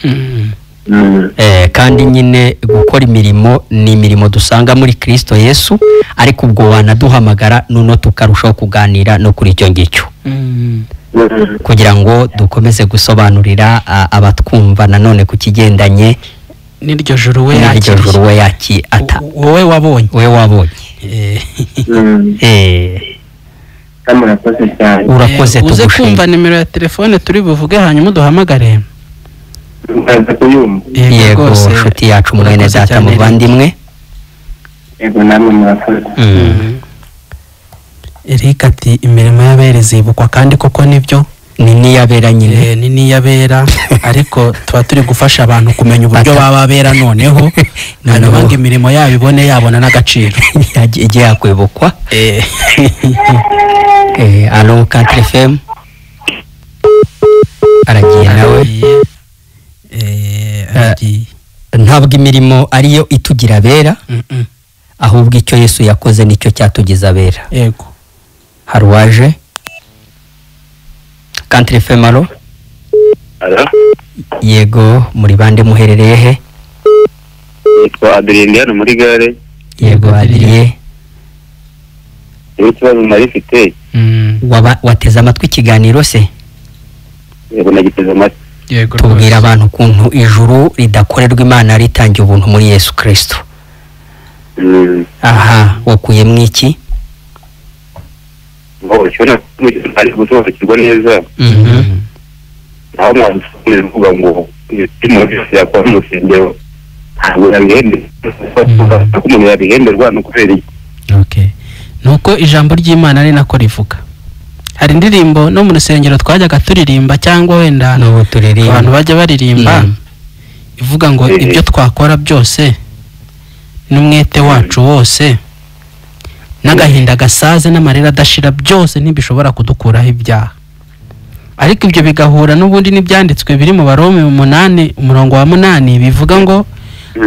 Kandi nyine gukora imirimo ni imirimo dusanga muri Kristo Yesu, ariko ubwo wanaduhamagara nuno tukarushaho kuganira no kuri icyo ngicyo kugira ngo dukomeze gusobanurira abatwumva nanone ku kigendanye n'iryo juru we n'iryo juru we yaki ata wowe wabonye. Wowe wabonye. Murakoze cyane. Urakoze, Uze tugushimye. kumva nimero ya telefone turi buvuge hanyuma uduhamagare. Ndaza kuyumva. Yego, rwose. nshuti yacu mwene Urakoze data cyane, Eric. muvandimwe. Yego, namwe murakoze. Eric ati imirimo y'abera izibukwa, kandi koko nibyo. Ni n'iyabera nyine. Ni n'iyabera, ariko tuba turi gufasha abantu kumenya uburyo baba abera noneho, hanyuma ngo imirimo yabo ibone yabona n'agaciro. Ijye yakwibukwa. Alo Country FM. Aragiye nawe. Aragiye. Aragiye. Ntabwo imirimo ariyo itugira abera, ahubwo icyo Yesu yakoze nicyo cyatugize abera. Yego. Hari uwaje? Country FM, alo? Alo? Yego, muri bande muherereye he? Nitwa Adrien hano muri gare. Yego Adrien. Rero ikibazo nari mfite. Wateze amatwi ikiganiro se? Yego, nagiteze amatwi. Yego. Tubwira abantu ukuntu ijuru ridakorerwa Imana ritangiye ubuntu muri Yesu Kristo. Aha, wakuyemo iki? Ngo icyo ntari gusobanukirwa neza. Naho mwadusobanurira uvuga ngo imirimo yose yakora mu rusengero ntabwo yabihemberwa, ko umuntu yabihemberwa ni ukubera iki? Okay. Nuko ijambo ry'Imana ari nako rivuga. Hari indirimbo no mu rusengero twajyaga turirimba, cyangwa wenda n'ubu turirimba, abantu bajya baririmba, ivuga ngo ibyo twakora byose n'umwete wacu wose n'agahinda gasaze n'amarira adashira byose ntibishobora kudukuraho ibyaha. Ariko ibyo bigahura n'ubundi n'ibyanditswe biri mu Baroma 8 umurongo wa 8 bivuga ngo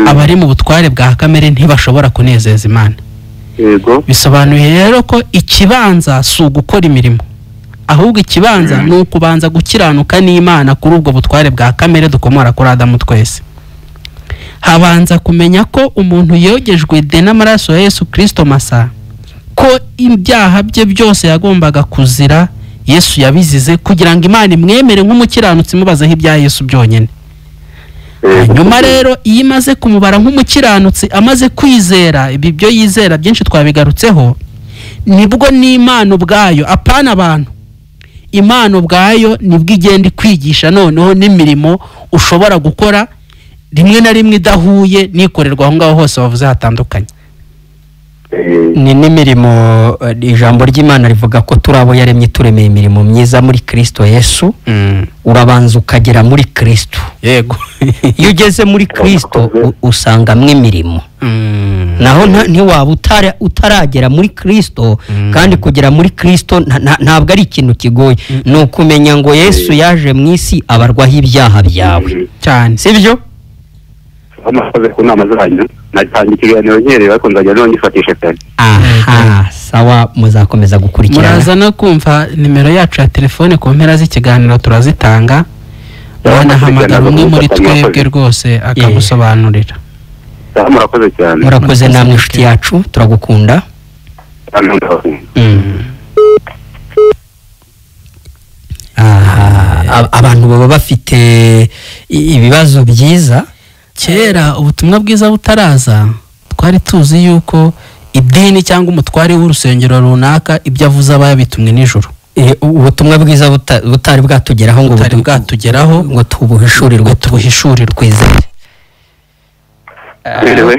abari mu butware bwa kamere ntibashobora kunezeza Imana. Yego. Bisobanuye rero ko ikibanza si ugukora imirimo, ahubwo ikibanza ni ukubanza gukiranuka n'Imana kuri ubwo butware bwa kamere dukomora kuri Adamu twese. Habanza kumenya ko umuntu yogejwe de n'amaraso ya Yesu Kristo masa, ko ibyaha bye byose yagombaga kuzira Yesu yabizize kugira ngo Imana imwemere nk'umukiranutsi imubazeho ibya Yesu byonyine. Hanyuma rero iyo imaze kumubara nk'umukiranutsi amaze kwizera ibi byo yizera byinshi twabigarutseho, nibwo n'Imana ubwayo, apana abantu, Imana ubwayo nibwo igenda ikwigisha noneho n'imirimo ushobora gukora rimwe na rimwe idahuye n'ikorerwa aho ngaho hose bavuze hatandukanye. Ni n'imirimo, ijambo ry'Imana rivuga ko turi abo yaremye turemeye imirimo myiza muri Kristo Yesu. Urabanza ukagera muri Kristo. Yego. Iyo ugeze muri Kristo usangamwo imirimo. Naho ntiwaba utaragera muri Kristo, kandi kugera muri Kristo ntabwo ari ikintu kigoye. Ni ukumenya ngo Yesu yaje mu isi abarwaho ibyaha byawe. Cyane. Sibyo? Mwakoze ku nama zanyu, natangiye ikiganiro nkerewe ariko nzajya nongifatisha cyane. Aha, sawa, muzakomeza gukurikirana. Muraza no kumva nimero yacu ya telefone ku mpera z'ikiganiro turazitanga, wanahamagara umwe muri twebwe rwose akagusobanurira. Murakoze cyane. Murakoze namwe inshuti yacu, turagukunda. Abantu baba bafite ibibazo byiza. Kera ubutumwa bwiza butaraza twari tuzi yuko idini cyangwa umutware w'urusengero runaka ibyo avuze aba yabitumwe n'ijuru. Ubutumwa bwiza butari bwatugeraho ngo butari bwatugeraho ngo tubuhishurirwe, twizere.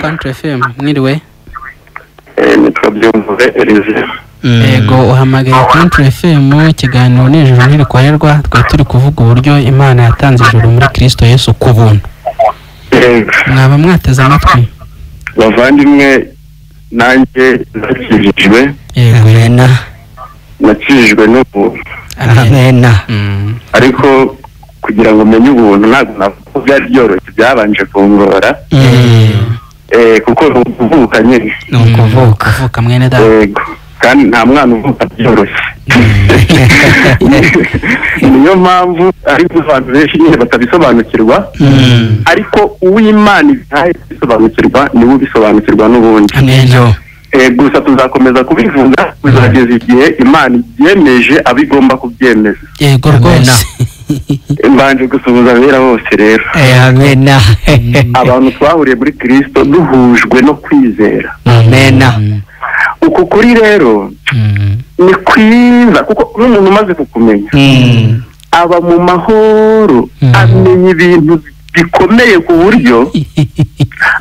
Country FM, mwiriwe. Nitwa Byumvuve Elise. Yego, uhamagaye Country FM, ikiganiro ni ijuru ntirikorerwa. Twari turi kuvuga uburyo Imana yatanze ijuru muri Kristo Yesu ku buntu. Mwaba mwateze amatwi bavandimwe, nanjye nakijijwe. Amena. Nakijijwe n'ubuntu. Amena. Ariko kugira ngo menye ubuntu ntabwo byari byoroshye, byabanje kungora. Kuko uvuka nyine ni ukuvuka, uvuka mwene data. Yego, kandi nta mwana uvuka byoroshye. Niyo mpamvu ariko abantu benshi nyine batabisobanukirwa, ariko uw'Imana ibihaye bisobanukirwa niwe ubisobanukirwa n'ubundi. Gusa tuzakomeza kubivuga kuzageza igihe Imana ibyemeje abo igomba kubyemeza. Yego rwose. Mbanje gusuhuza abera bose rero. Amena. Abantu twahuriye muri Kristo duhujwe no kwizera. Amena. Uku kuri rero ni kwiza, kuko n'umuntu umaze kukumenya aba mu mahoro, amenya ibintu bikomeye ku buryo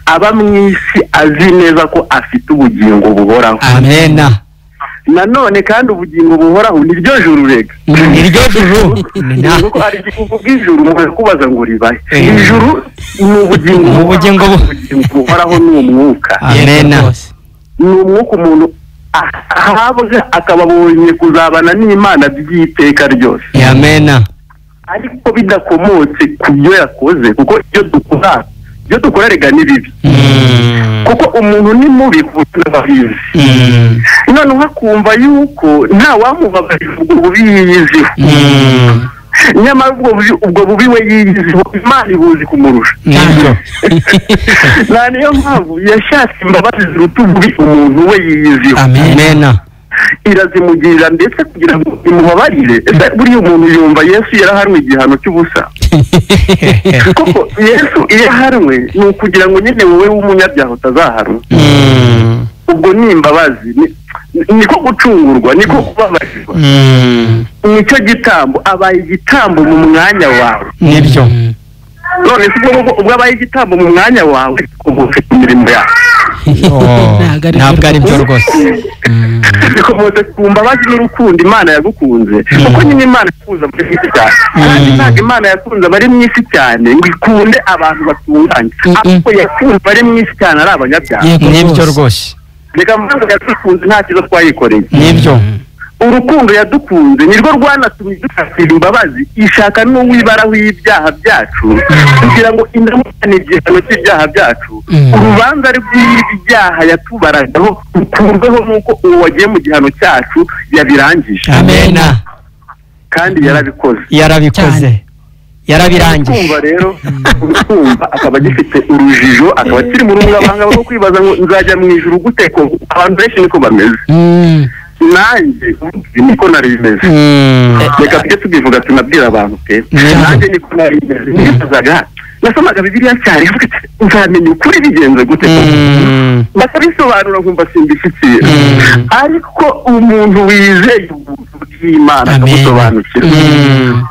aba mu isi azi neza ko afite ubugingo buhoraho. Amena. Nanone kandi ubugingo buhoraho niryo juru rega. Niryo juru. Kuko hari uvuga ijuru umuntu kubaza ngo ribahe. Ijuru ni ubugingo buhoraho, ni umwuka. Amena. Ni umwuka umuntu ahabwa akaba abonye kuzabana n'Imana by'iteka ryose. Amena. Ariko bidakomotse ku byo yakoze, kuko ibyo dukora rega ni bibi. Kuko umuntu ni mubi ku buryo ababizi. Noneho akumva yuko nta wamubabarira ubwo bubi yiyiziho. Nyamara ubwo bubi we yiyiziho Imana ibuzi kumurusha. Nta niyo mpamvu yashatse imbabazi ziruta ububi umuntu we yiyiziho. Amena. Irazimugirira ndetse kugira ngo imubabarire. Ese buriya umuntu yumva Yesu yarahanwe igihano cy'ubusa? Kuko Yesu iyo ahanwe ni ukugira ngo nyine wowe w'umunyabyaha utazahanwa. Ubwo ni imbabazi, niko gucungurwa, niko kubabarirwa. Nicyo gitambo, abaye igitambo mu mwanya wawe. Nibyo. None se ubwo abaye igitambo mu mwanya wawe, ukomotse ku mirimo yawe. Ntabwo ari byo rwose. Bikomotse ku mbabazi n'urukundo Imana yagukunze. Kuko nyine Imana yakunze abari mu isi cyane. Kandi ntabwo Imana yakunze abari mu isi cyane ngo ikunde abantu batunganye, ahubwo yakunze abari mu isi cyane ari abanyabyaha. Nibyo rwose. Reka mvuge yadukunze nta kibazo twayikoreye. Nibyo. Urukundo yadukunze nirwo rwanatumye dushakira imbabazi, ishaka n'uwibaraho ibyaha byacu kugira ngo indamukane igihano cy'ibyaha byacu. Urubanza rw'ibyaha yatubaragaho rukurweho n'uko uwo wagiye mu gihano cyacu yabirangije. Amena. Kandi yarabikoze. Yarabikoze. Yarabirangije. Kumva rero, kumva akaba agifite urujijo, akaba akiri mu rungabanga rwo kwibaza ngo nzajya mu ijuru gute, ko abantu benshi niko bameze. Nanjye niko nari bimeze. Reka tujye tubivuga tunabwira abantu pe. Nanjye niko nari bimeze. Nibazaga, nasomaga Bibiliya cyane, nzamenya ukuri bigenze gute. Bakabisobanura nkumva simbishyikira. Ariko umuntu wizeye ubuntu bw'Imana akabusobanukirwa,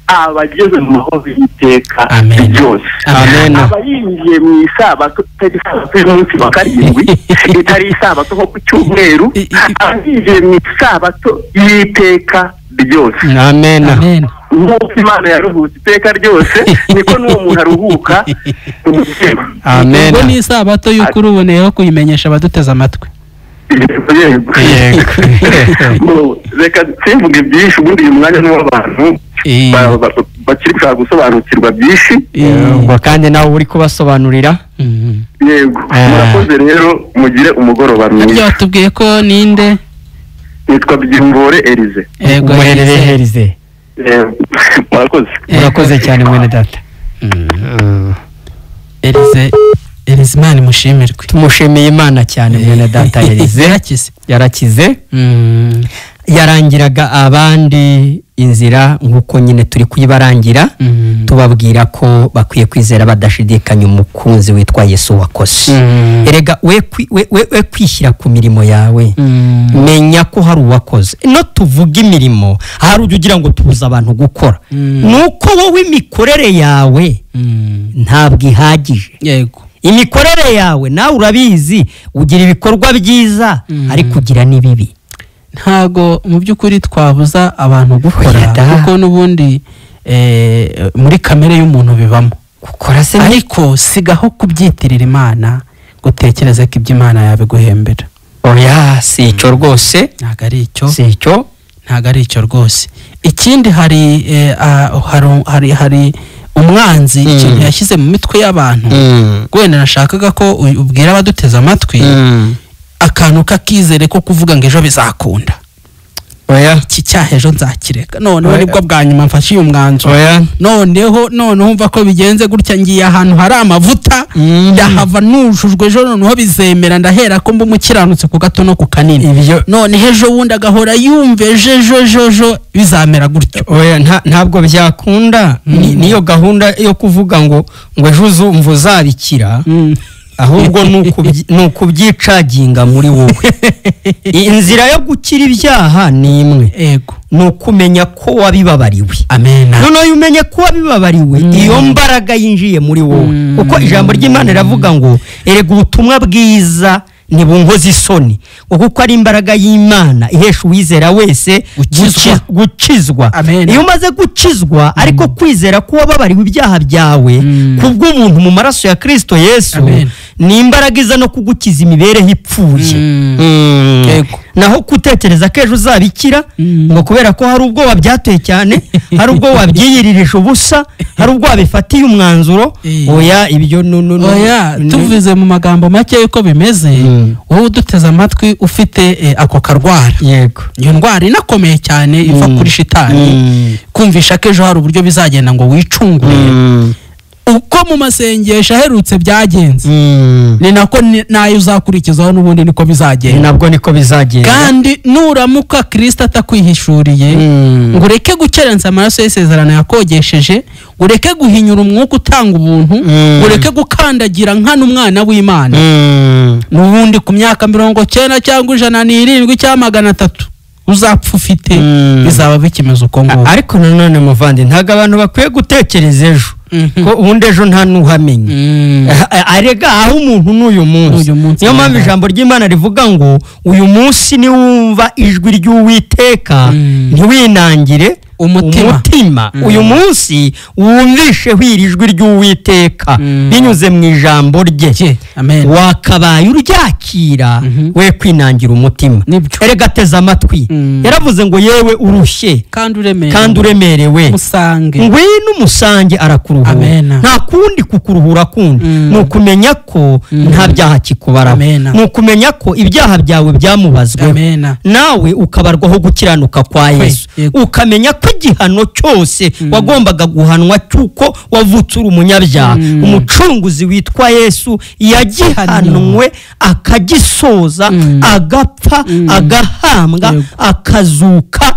aba ageze mu mahoro y'iteka ryose. Aba yinjiye mu isabato itari isabato y'umunsi wa karindwi, itari isabato nko ku cyumweru, aba yinjiye mu isabato y'iteka ryose. Amena. Nk'uko Imana yaruhutse iteka ryose, niko n'uwo muntu aruhuka mu mutima. Amena. Ubwo ni isabato y'ukuri uboneyeho kuyimenyesha abaduteze amatwi. Yego. Reka simvuge byinshi, ubundi uyu mwanya ni uw'abantu bakiri gushaka gusobanukirwa byinshi. Ubwo kandi nawe uri kubasobanurira. Yego, murakoze rero, mugire umugoroba mwiza. Watubwiye ko ninde? Nitwa Byumvore Elize. Yego, Elize. Murakoze. Murakoze cyane mwene data. Elize, Elize, Imana imushimirwe. Tumushimiye Imana cyane mwene data Elize. Yarakize. Yarangiraga abandi inzira nk'uko nyine turi kuyibarangira, tubabwira ko bakwiye kwizera badashidikanya umukunzi witwa Yesu wakoze. Erega we kwishyira ku mirimo yawe, menya ko hari uwakoze. No tuvuga imirimo, hari ujya ugira ngo tubuze abantu gukora, nuko wowe imikorere yawe ntabwo ihagije. Yego, imikorere yawe nawe urabizi, ugira ibikorwa byiza ariko ugira n'ibibi. Ntago mu by'ukuri twabuza abantu gukora, kuko n'ubundi muri kamere y'umuntu bibamo gukora se, ariko sigaho kubyitirira Imana, gutekereza ko ibyo Imana yabiguhembera. Oya, si icyo rwose, ntago ari icyo, si icyo, ntago ari icyo rwose. Ikindi hari hari umwanzi ikintu yashyize mu mitwe y'abantu, wenda nashakaga ko ubwira abaduteze amatwi akantu kakizere ko kuvuga ngo ejo bizakunda. Oya, iki cyaha ejo nzakireka, noneho nibwo bwa nyuma mfashe uyu mwanzuro. Oya, noneho umva ko bigenze gutya, ngiye ahantu hari amavuta ndahava nujujwe, ejo noneho bizemera, ndahera ko mba umukiranutse ku gato no ku kanini. Noneho ejo wundi agahora yumva ejo ejo bizamera gutyo. Oya, ntabwo byakunda. Niyo gahunda yo kuvuga ngo ejo uzumva uzabikira, ahubwo ni ukubyicaginga muri wowe. Inzira yo gukira ibyaha ni imwe, ni ukumenya ko wabibabariwe. Amen. Noneho iyo umenye ko wabibabariwe, iyo mbaraga yinjiye muri wowe, kuko ijambo ry'Imana riravuga ngo erega ubutumwa bwiza ntibunkoza isoni, kuko ari imbaraga y'Imana ihesha uwizera wese gukizwa. Iyo umaze gukizwa ariko kwizera ko wababariwe ibyaha byawe kubw'ubuntu mu maraso ya Kristo Yesu, ni imbaraga iza no kugukiza imibereho ipfuye. Naho kutekereza ko ejo uzabikira ngo kubera ko hari ubwo wabyateye cyane, hari ubwo wabyiyiririje ubusa, hari ubwo wabifatiye umwanzuro, oya ibyo oya. Tuvuze mu magambo make yuko bimeze, wowe uduteze amatwi ufite ako karwara. Yego, iyo ndwara inakomeye cyane iva kuri shitani, kumvisha ko ejo hari uburyo bizagenda ngo wicungure. Uko mu masengesho aherutse byagenze, ni nako nayo uzakurikizaho n'ubundi niko bizagenda. Nabwo niko bizagenda. Kandi nuramuka Kristo atakwihishuriye ngo ureke gukerensa amaraso y'isezerano yakogesheje, ureke guhinyura umwuka utanga ubuntu, ureke gukandagira nkana umwana w'Imana, n'ubundi ku myaka 90 cyangwa 107 cyangwa 300 uzapfa ufite, bizaba bikimeze uko nguko. Ariko nanone muvandi, ntabwo abantu bakwiye gutekereza ejo, ko ubundi ejo nta n'uhamenya. Arega aho umuntu n'uyu munsi. Niyo mpamvu ijambo ry'Imana rivuga ngo uyu munsi niwumva ijwi ry'Uwiteka ntiwinangire umutima. Uyu munsi wumvishe iri jwi ry'Uwiteka binyuze mu ijambo rye, wakabaye uryakira we kwinangira umutima. Erega teza amatwi, yaravuze ngo yewe urushye kandi uremerewe, ngwino umusange arakuruhura. Nta kundi kukuruhura kundi, ni ukumenya ko nta byaha kikubaraho, ni ukumenya ko ibyaha byawe byamubazweho, nawe ukabarwaho gukiranuka kwa Yesu, ukamenya ko igihano cyose wagombaga guhanwa cy'uko wavutse uri umunyabyaha, umucunguzi witwa Yesu yagihanwe akagisoza, agapfa, agahambwa, akazuka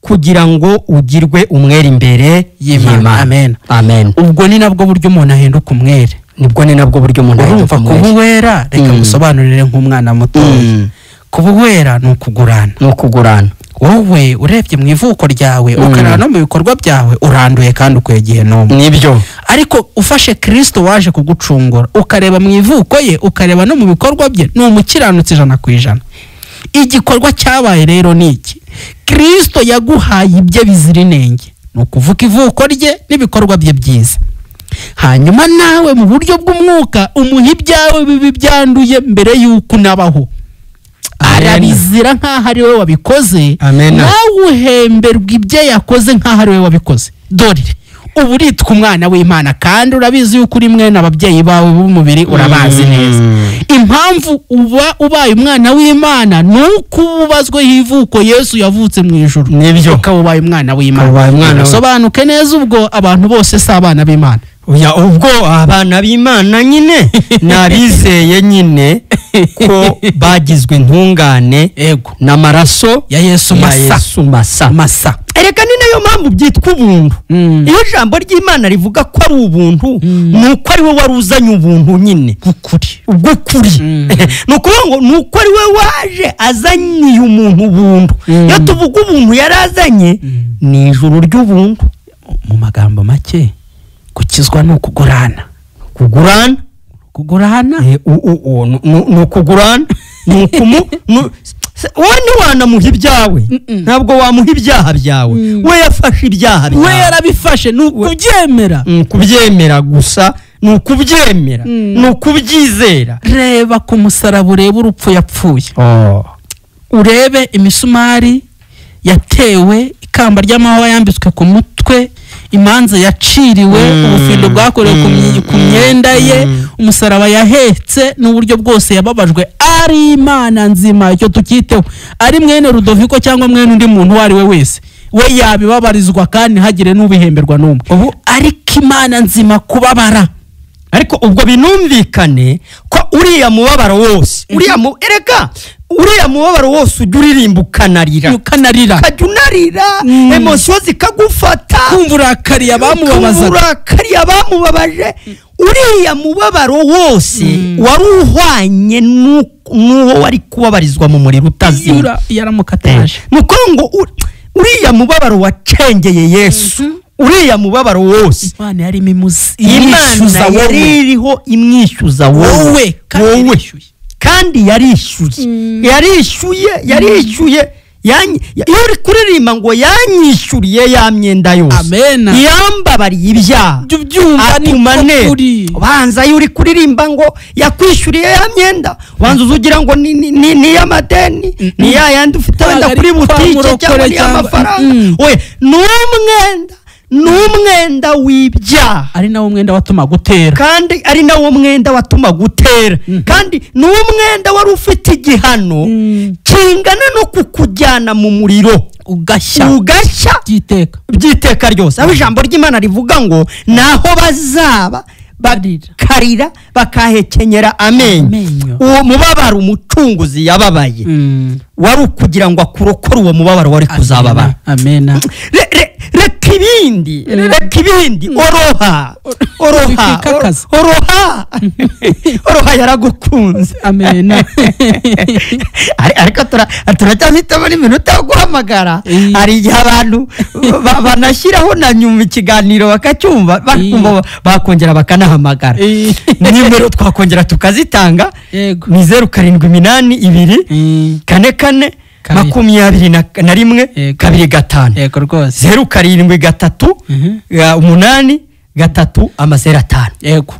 kugira ngo ugirwe umwere imbere y'Imana. Amen. Amen. Ubwo ni nabwo buryo umuntu ahinduka umwere. Nibwo ni nabwo buryo umuntu ahinduka umwere. Urumva kuba uwera, reka musobanurire nk'umwana muto. Kuba uwera ni ukugurana. Ni ukugurana. Wowe urebye mu ivuko ryawe ukarara no mu bikorwa byawe uranduye kandi ukwegeye n'umwe. Nibyo. Ariko ufashe Kristo waje kugucungura, ukareba mu ivuko ye, ukareba no mu bikorwa bye, ni umukiranutsi 100%. Igikorwa cyabaye rero ni iki? Kristo yaguhaye ibye bizira inenge, ni ukuvuga ivuko rye n'ibikorwa bye byiza. Hanyuma nawe mu buryo bw'umwuka umuha ibyawe bibi byanduye mbere y'uko unabaho. Arabizira nk'aho ari we wabikoze, nawe uhemberwa ibyo yakoze nk'aho ari we wabikoze. Dore Ubu uritwa umwana w'Imana, kandi urabizi yuko uri mwene ababyeyi bawe b'umubiri, urabazi neza. Impamvu uba ubaye umwana w'Imana ni uko ubazweho ivuko Yesu yavutse mu ijuru, ukaba ubaye umwana w'Imana. Sobanuke neza, ubwo abantu bose si abana b'Imana. Oya, ubwo abana b'Imana nyine nabizeye nyine ko bagizwe intungane n'amaraso ya Yesu masa. Erega ni nayo mpamvu byitwa ubuntu. Iyo ijambo ry'Imana rivuga ko ari ubuntu, ni uko ari we wari uzanye ubuntu nyine bw'ukuri. Ni ukuvuga ngo ni uko ari we waje azaniye umuntu ubuntu. Iyo tuvuga ubuntu yarazanye, ni ijuru ry'ubuntu. Mu magambo make, gukizwa ni ukugurana. Kugurana? Kugurana? Ni ukugurana. Ni ukumu wowe ntiwanamuha ibyawe, ntabwo wamuha ibyaha byawe. We yafashe ibyaha byawe, we yarabifashe. Ni ukubyemera, kubyemera gusa, ni ukubyemera, ni ukubyizera. Reba ku musaraba, urebe urupfu yapfuye, urebe imisumari yatewe, ikamba ry'amahwa yambitswe ku mutwe, imanza yaciriwe, ubufindo bwakorewe ku myenda ye, umusaraba yahetse, n'uburyo bwose yababajwe. Ari Imana nzima, icyo tukiteho. Ari mwene Rudoviko cyangwa mwene undi muntu uwo ari we wese, we yabibabarizwa kandi hagire n'ubihemberwa n'umwe. Ariko Imana nzima kubabara. Ariko ubwo binumvikane ko uriya mubabaro wose, erega uriya mubabaro wose ujya uririmba ukanarira, ukajya unarira, emosiyo zikagufata, kumva urakariye abamubabaje. Uriya mubabaro wose wari uhwanye n'uwo wari kubabarizwa mu muriro utazima. Yaramukataje. Ni ukuvuga ngo uriya mubabaro wacengeye Yesu, uriya mubabaro wose Imana yari iriho imwishyuza wowe, kandi yarishyuye. Iyo uri kuririmba ngo yanyishyuriye ya myenda yose, yambabariye ibyaha, atuma neza. Ubanza iyo uri kuririmba ngo yakwishyuriye ya myenda, ubanza uzugira ngo ni iy'amadeni, ni ya yandi ufite wenda kuri butike cyangwa ni iy'amafaranga. We ni umwenda, ni umwenda w'ibyaha, ari nawo mwenda watuma gutera, kandi ari nawo mwenda watuma gutera, kandi ni umwenda wari ufite igihano kingana no kukujyana mu muriro ugashya by'iteka ryose. Aho ijambo ry'Imana rivuga ngo naho bazaba bakarira bakahekenyera amenyo. Uwo mubabaro umucunguzi yababaye wari ukugira ngo akurokore uwo mubabaro wari kuzababara. Amena. Reka ibindi, oroha, oroha, oroha yaragukunze. Amena. Ariko turacyafitemo n'iminota yo guhamagara. Hari igihe abantu banashyiraho na nyuma ikiganiro bakacyumva, bakumva bakongera bakanahamagara. Nimero twakongera tukazitanga ni 0 7 8 2 4 4 21 2 5. Yego rwose. 0 7 3 8 3 0 5. Yego.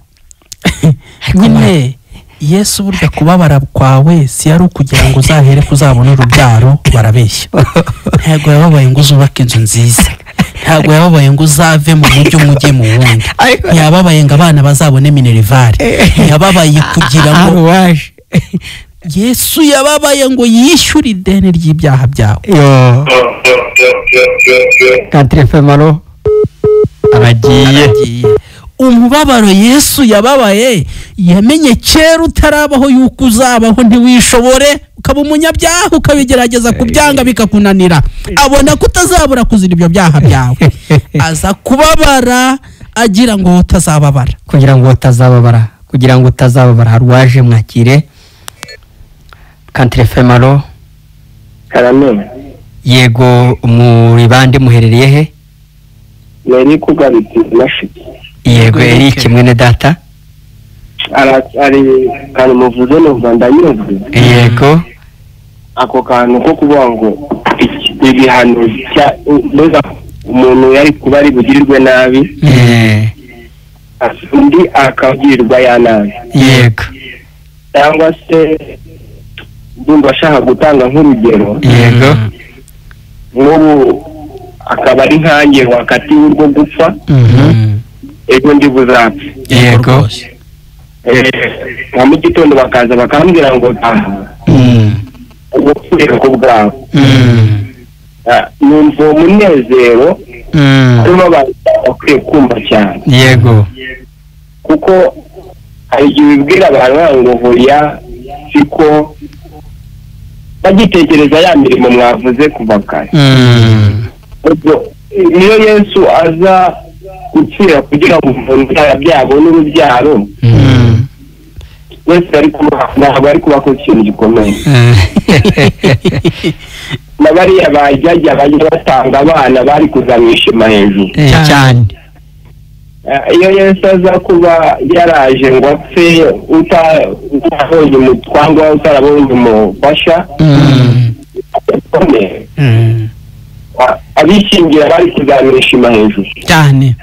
Nyine Yesu burya kubabara kwawe si yari ukugira ngo uzahere kuzabona urubyaro, barabeshya. Ntabwo yababaye ngo uzubake inzu nziza, ntabwo yababaye ngo uzave mu mujyi umujye mu wundi, ntiyababaye ngo abana bazabone minerivare, ntiyababaye kugira ngo Yesu yababaye ngo yishyure ideni ry'ibyaha byawe. Kantrefemaro aragiye. Umubabaro Yesu yababaye yamenye kera utarabaho yuko uzabaho ntiwishobore, ukaba umunyabyaha ukabigerageza kubyanga bikakunanira, abona ko utazabura kuzira ibyo byaha byawe, aza kubabara agira ngo utazababara, kugira ngo utazababara, kugira ngo utazababara. Hari uwaje, mwakire. Kantrefemaro. Karame. Yego, muri bande muherereye he? Nari kugarutse nashiki. Yego, Eric mwene data. Ari kantu muvuze numva ndanyuzwe. Yego. Ako kantu ko kuvuga ngo ibihano mbega umuntu yari kuba ari bugirirwe nabi, undi akagirirwa ya nabi. Yego. Cyangwa se ndumva ashaka gutanga nk'urugero. Yego. Nk'ubu Akaba ari nkanjye wakatiwe urwo gupfa, ejo ndi buzapfe. Yego. Nka mu gitondo bakaza bakambwira ngo taha, ubupfurire ku bwawe. Numva uwo munezero harimo abantu bakwiye kumva cyane. Yego. Kuko hari igihe ubibwira abantu ngo hoya siko bagitekereza ya mirimo mwavuze kuva kare. Niyo Yesu aza gupfira kugira ngo umuntu yabone urubyaro, wese ntabwo ari kuba akoze ikintu gikomeye. Na bariya bajya bajya batanga abana bari kuzamwishima hejuru cyane. Iyo Yesu aza kuba yaraje ngo apfe utabonye umutwangwa, utarabonye umufasha, abishingira bari kuzamwishima hejuru cyane.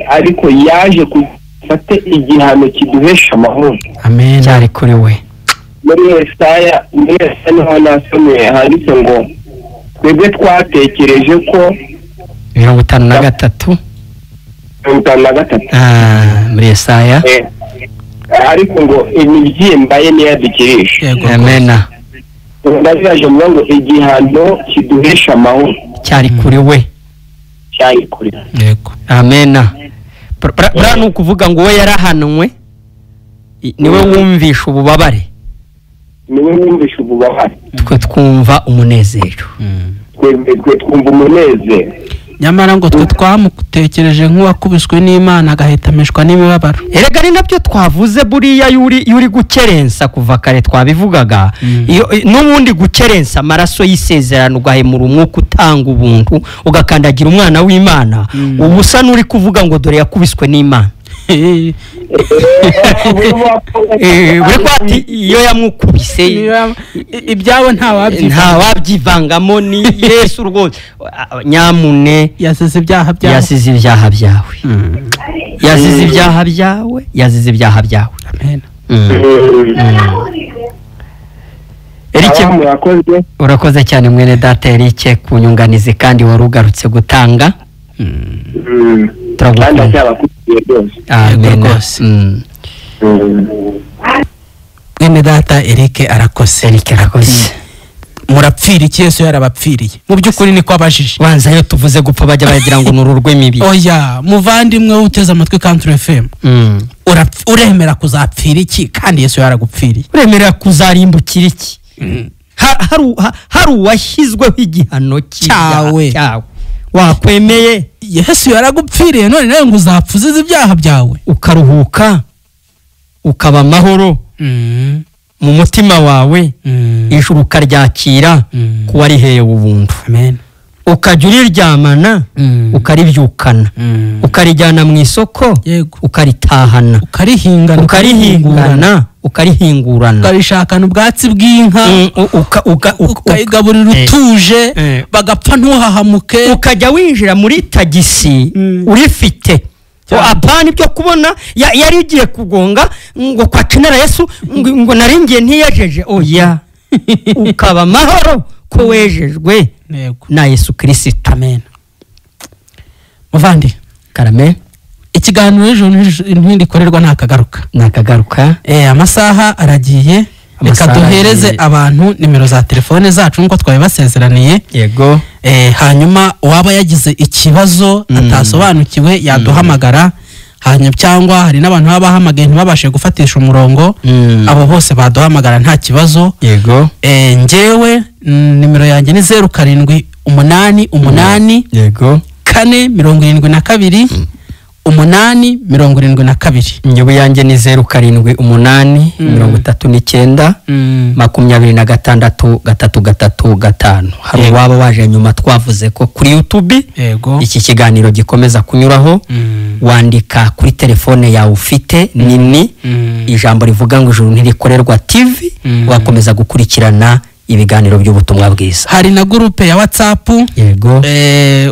Ariko yaje gufata igihano kiduhesha amahoro. Amen. Cyari kuri we. Muri Yesaya niho nasomye handitse ngo twebwe twatekereje ko 53 muri Yesaya, ariko ngo imibyimba ye niyo yadukirisha. Amen. Ndaje ngo igihano kiduhesha amahoro cyari kuri we. Cyari kuri we. Yego. Amen. Bra ni ukuvuga ngo we yarahanwe, niwe wumvisha ububabare. Niwe wumvisha ububabare. Twe twumva umunezero. Twe twumva umunezero. Nyamara ngo twe twamutekereje nk'uwakubiswe n'Imana agahetamishwa n'imibabaro. Erega ni nabyo twavuze buriya yuri gukerensa kuva kare twabivugaga. Iyo n'ubundi gukerensa amaraso y'isezerano ugahemura umwuka utanga ubuntu ugakandagira umwana w'Imana, ubu usa n'uri kuvuga ngo dore yakubiswe n'Imana. Buri kwati iyo yamukubise ibyabo ntawabyivangamo ni Yesu rwose. Nyamune yasize ibyaha byawe. Yasize ibyaha byawe. Yasize ibyaha byawe. Yasize ibyaha byawe. Amen. Eric urakoze cyane mwene data Eric ku nyunganizi kandi warugarutse gutanga. Turagukunda. Amen. Mwene data Eric arakoze. Eric arakoze. Murapfira iki Yesu yarabapfiriye? Mu by'ukuri niko abajije. Banza iyo tuvuze gupfa bajya bagira ngo nuru rw'imibi. Oya, muvandimwe uteze amatwi Country FM. Uremera kuzapfira iki kandi Yesu yaragupfiriye? Uremera kuzarimbukira iki? Hari uwashyizweho igihano cyawe. Wakwemeye Yesu yaragupfiriye none nawe ngo uzapfuze ibyaha byawe, ukaruhuka ukaba amahoro mu mutima wawe, ijuru ukaryakira kuba rihewe ubuntu. Amen. Ukajya uriryamana, ukaribyukana, ukarijyana mu isoko, ukaritahana, ukarihingana, ukarihingurana, ukarishakana ubwatsi bw'inka, ukayigaburira utuje, bagapfa ntuhahamuke, ukajya winjira muri tagisi urifite. Apana ibyo kubona yari igiye kugonga ngo kwa kinara Yesu ngo naringiye ntiyejeje. Oya, ukaba amahoro ko wejejwe na Yesu Kristo. Amen. Muvandi karame, ikiganiro ejo ntindikorerwa ntakagaruka. Nakagaruka. Amasaha aragiye. Reka duhereze abantu nimero za telefone zacu nkuko twabibasezeraniye. Yego. Hanyuma uwaba yagize ikibazo atasobanukiwe yaduhamagara, hanyuma cyangwa hari n'abantu baba bahamagaye ntibabashe gufatisha umurongo, abo bose baduhamagara nta kibazo. Yego. Njyewe nimero yanjye ni 07 8 8 yego 4 72 8 72. Njyewe yanjye ni 0 7 8 39 26 3 3 5. Hari uwaba waje nyuma twavuze ko kuri YouTube iki kiganiro gikomeza kunyuraho, wandika kuri telefone yawe ufite nini ijambo rivuga ngo ijuru ntirikorerwa TV, wakomeza gukurikirana ibiganiro by'ubutumwa bwiza. Hari na groupe ya WhatsApp. Yego.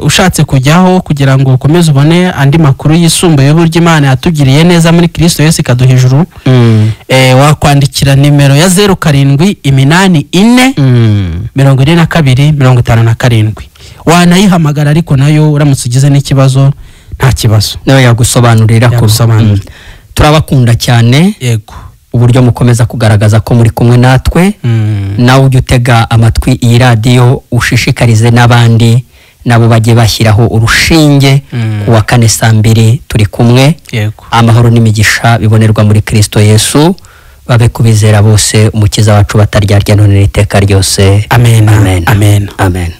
Ushatse kujyaho kugira ngo ukomeze ubone andi makuru yisumbuye y'uburyo Imana yatugiriye neza muri Kristo Yesu ikaduha ijuru. Wakwandikira nimero ya 07 84 42 57. Wanayihamagara ariko nayo uramutse ugize n'ikibazo nta kibazo, nawe yagusobanurira. Yagusobanurira. Turabakunda cyane. Yego. Uburyo mukomeza kugaragaza ko muri kumwe natwe. Nawe ujye utega amatwi iyi radiyo, ushishikarize n'abandi nabo bajye bashyiraho urushinge. Ku wa kane saa 2 turi kumwe. Yego. Amahoro n'imigisha bibonerwa muri Kristo Yesu babe kubizera bose Umukiza wacu bataryarya none n'iteka ryose. Amen. Amen. Amen. Amen.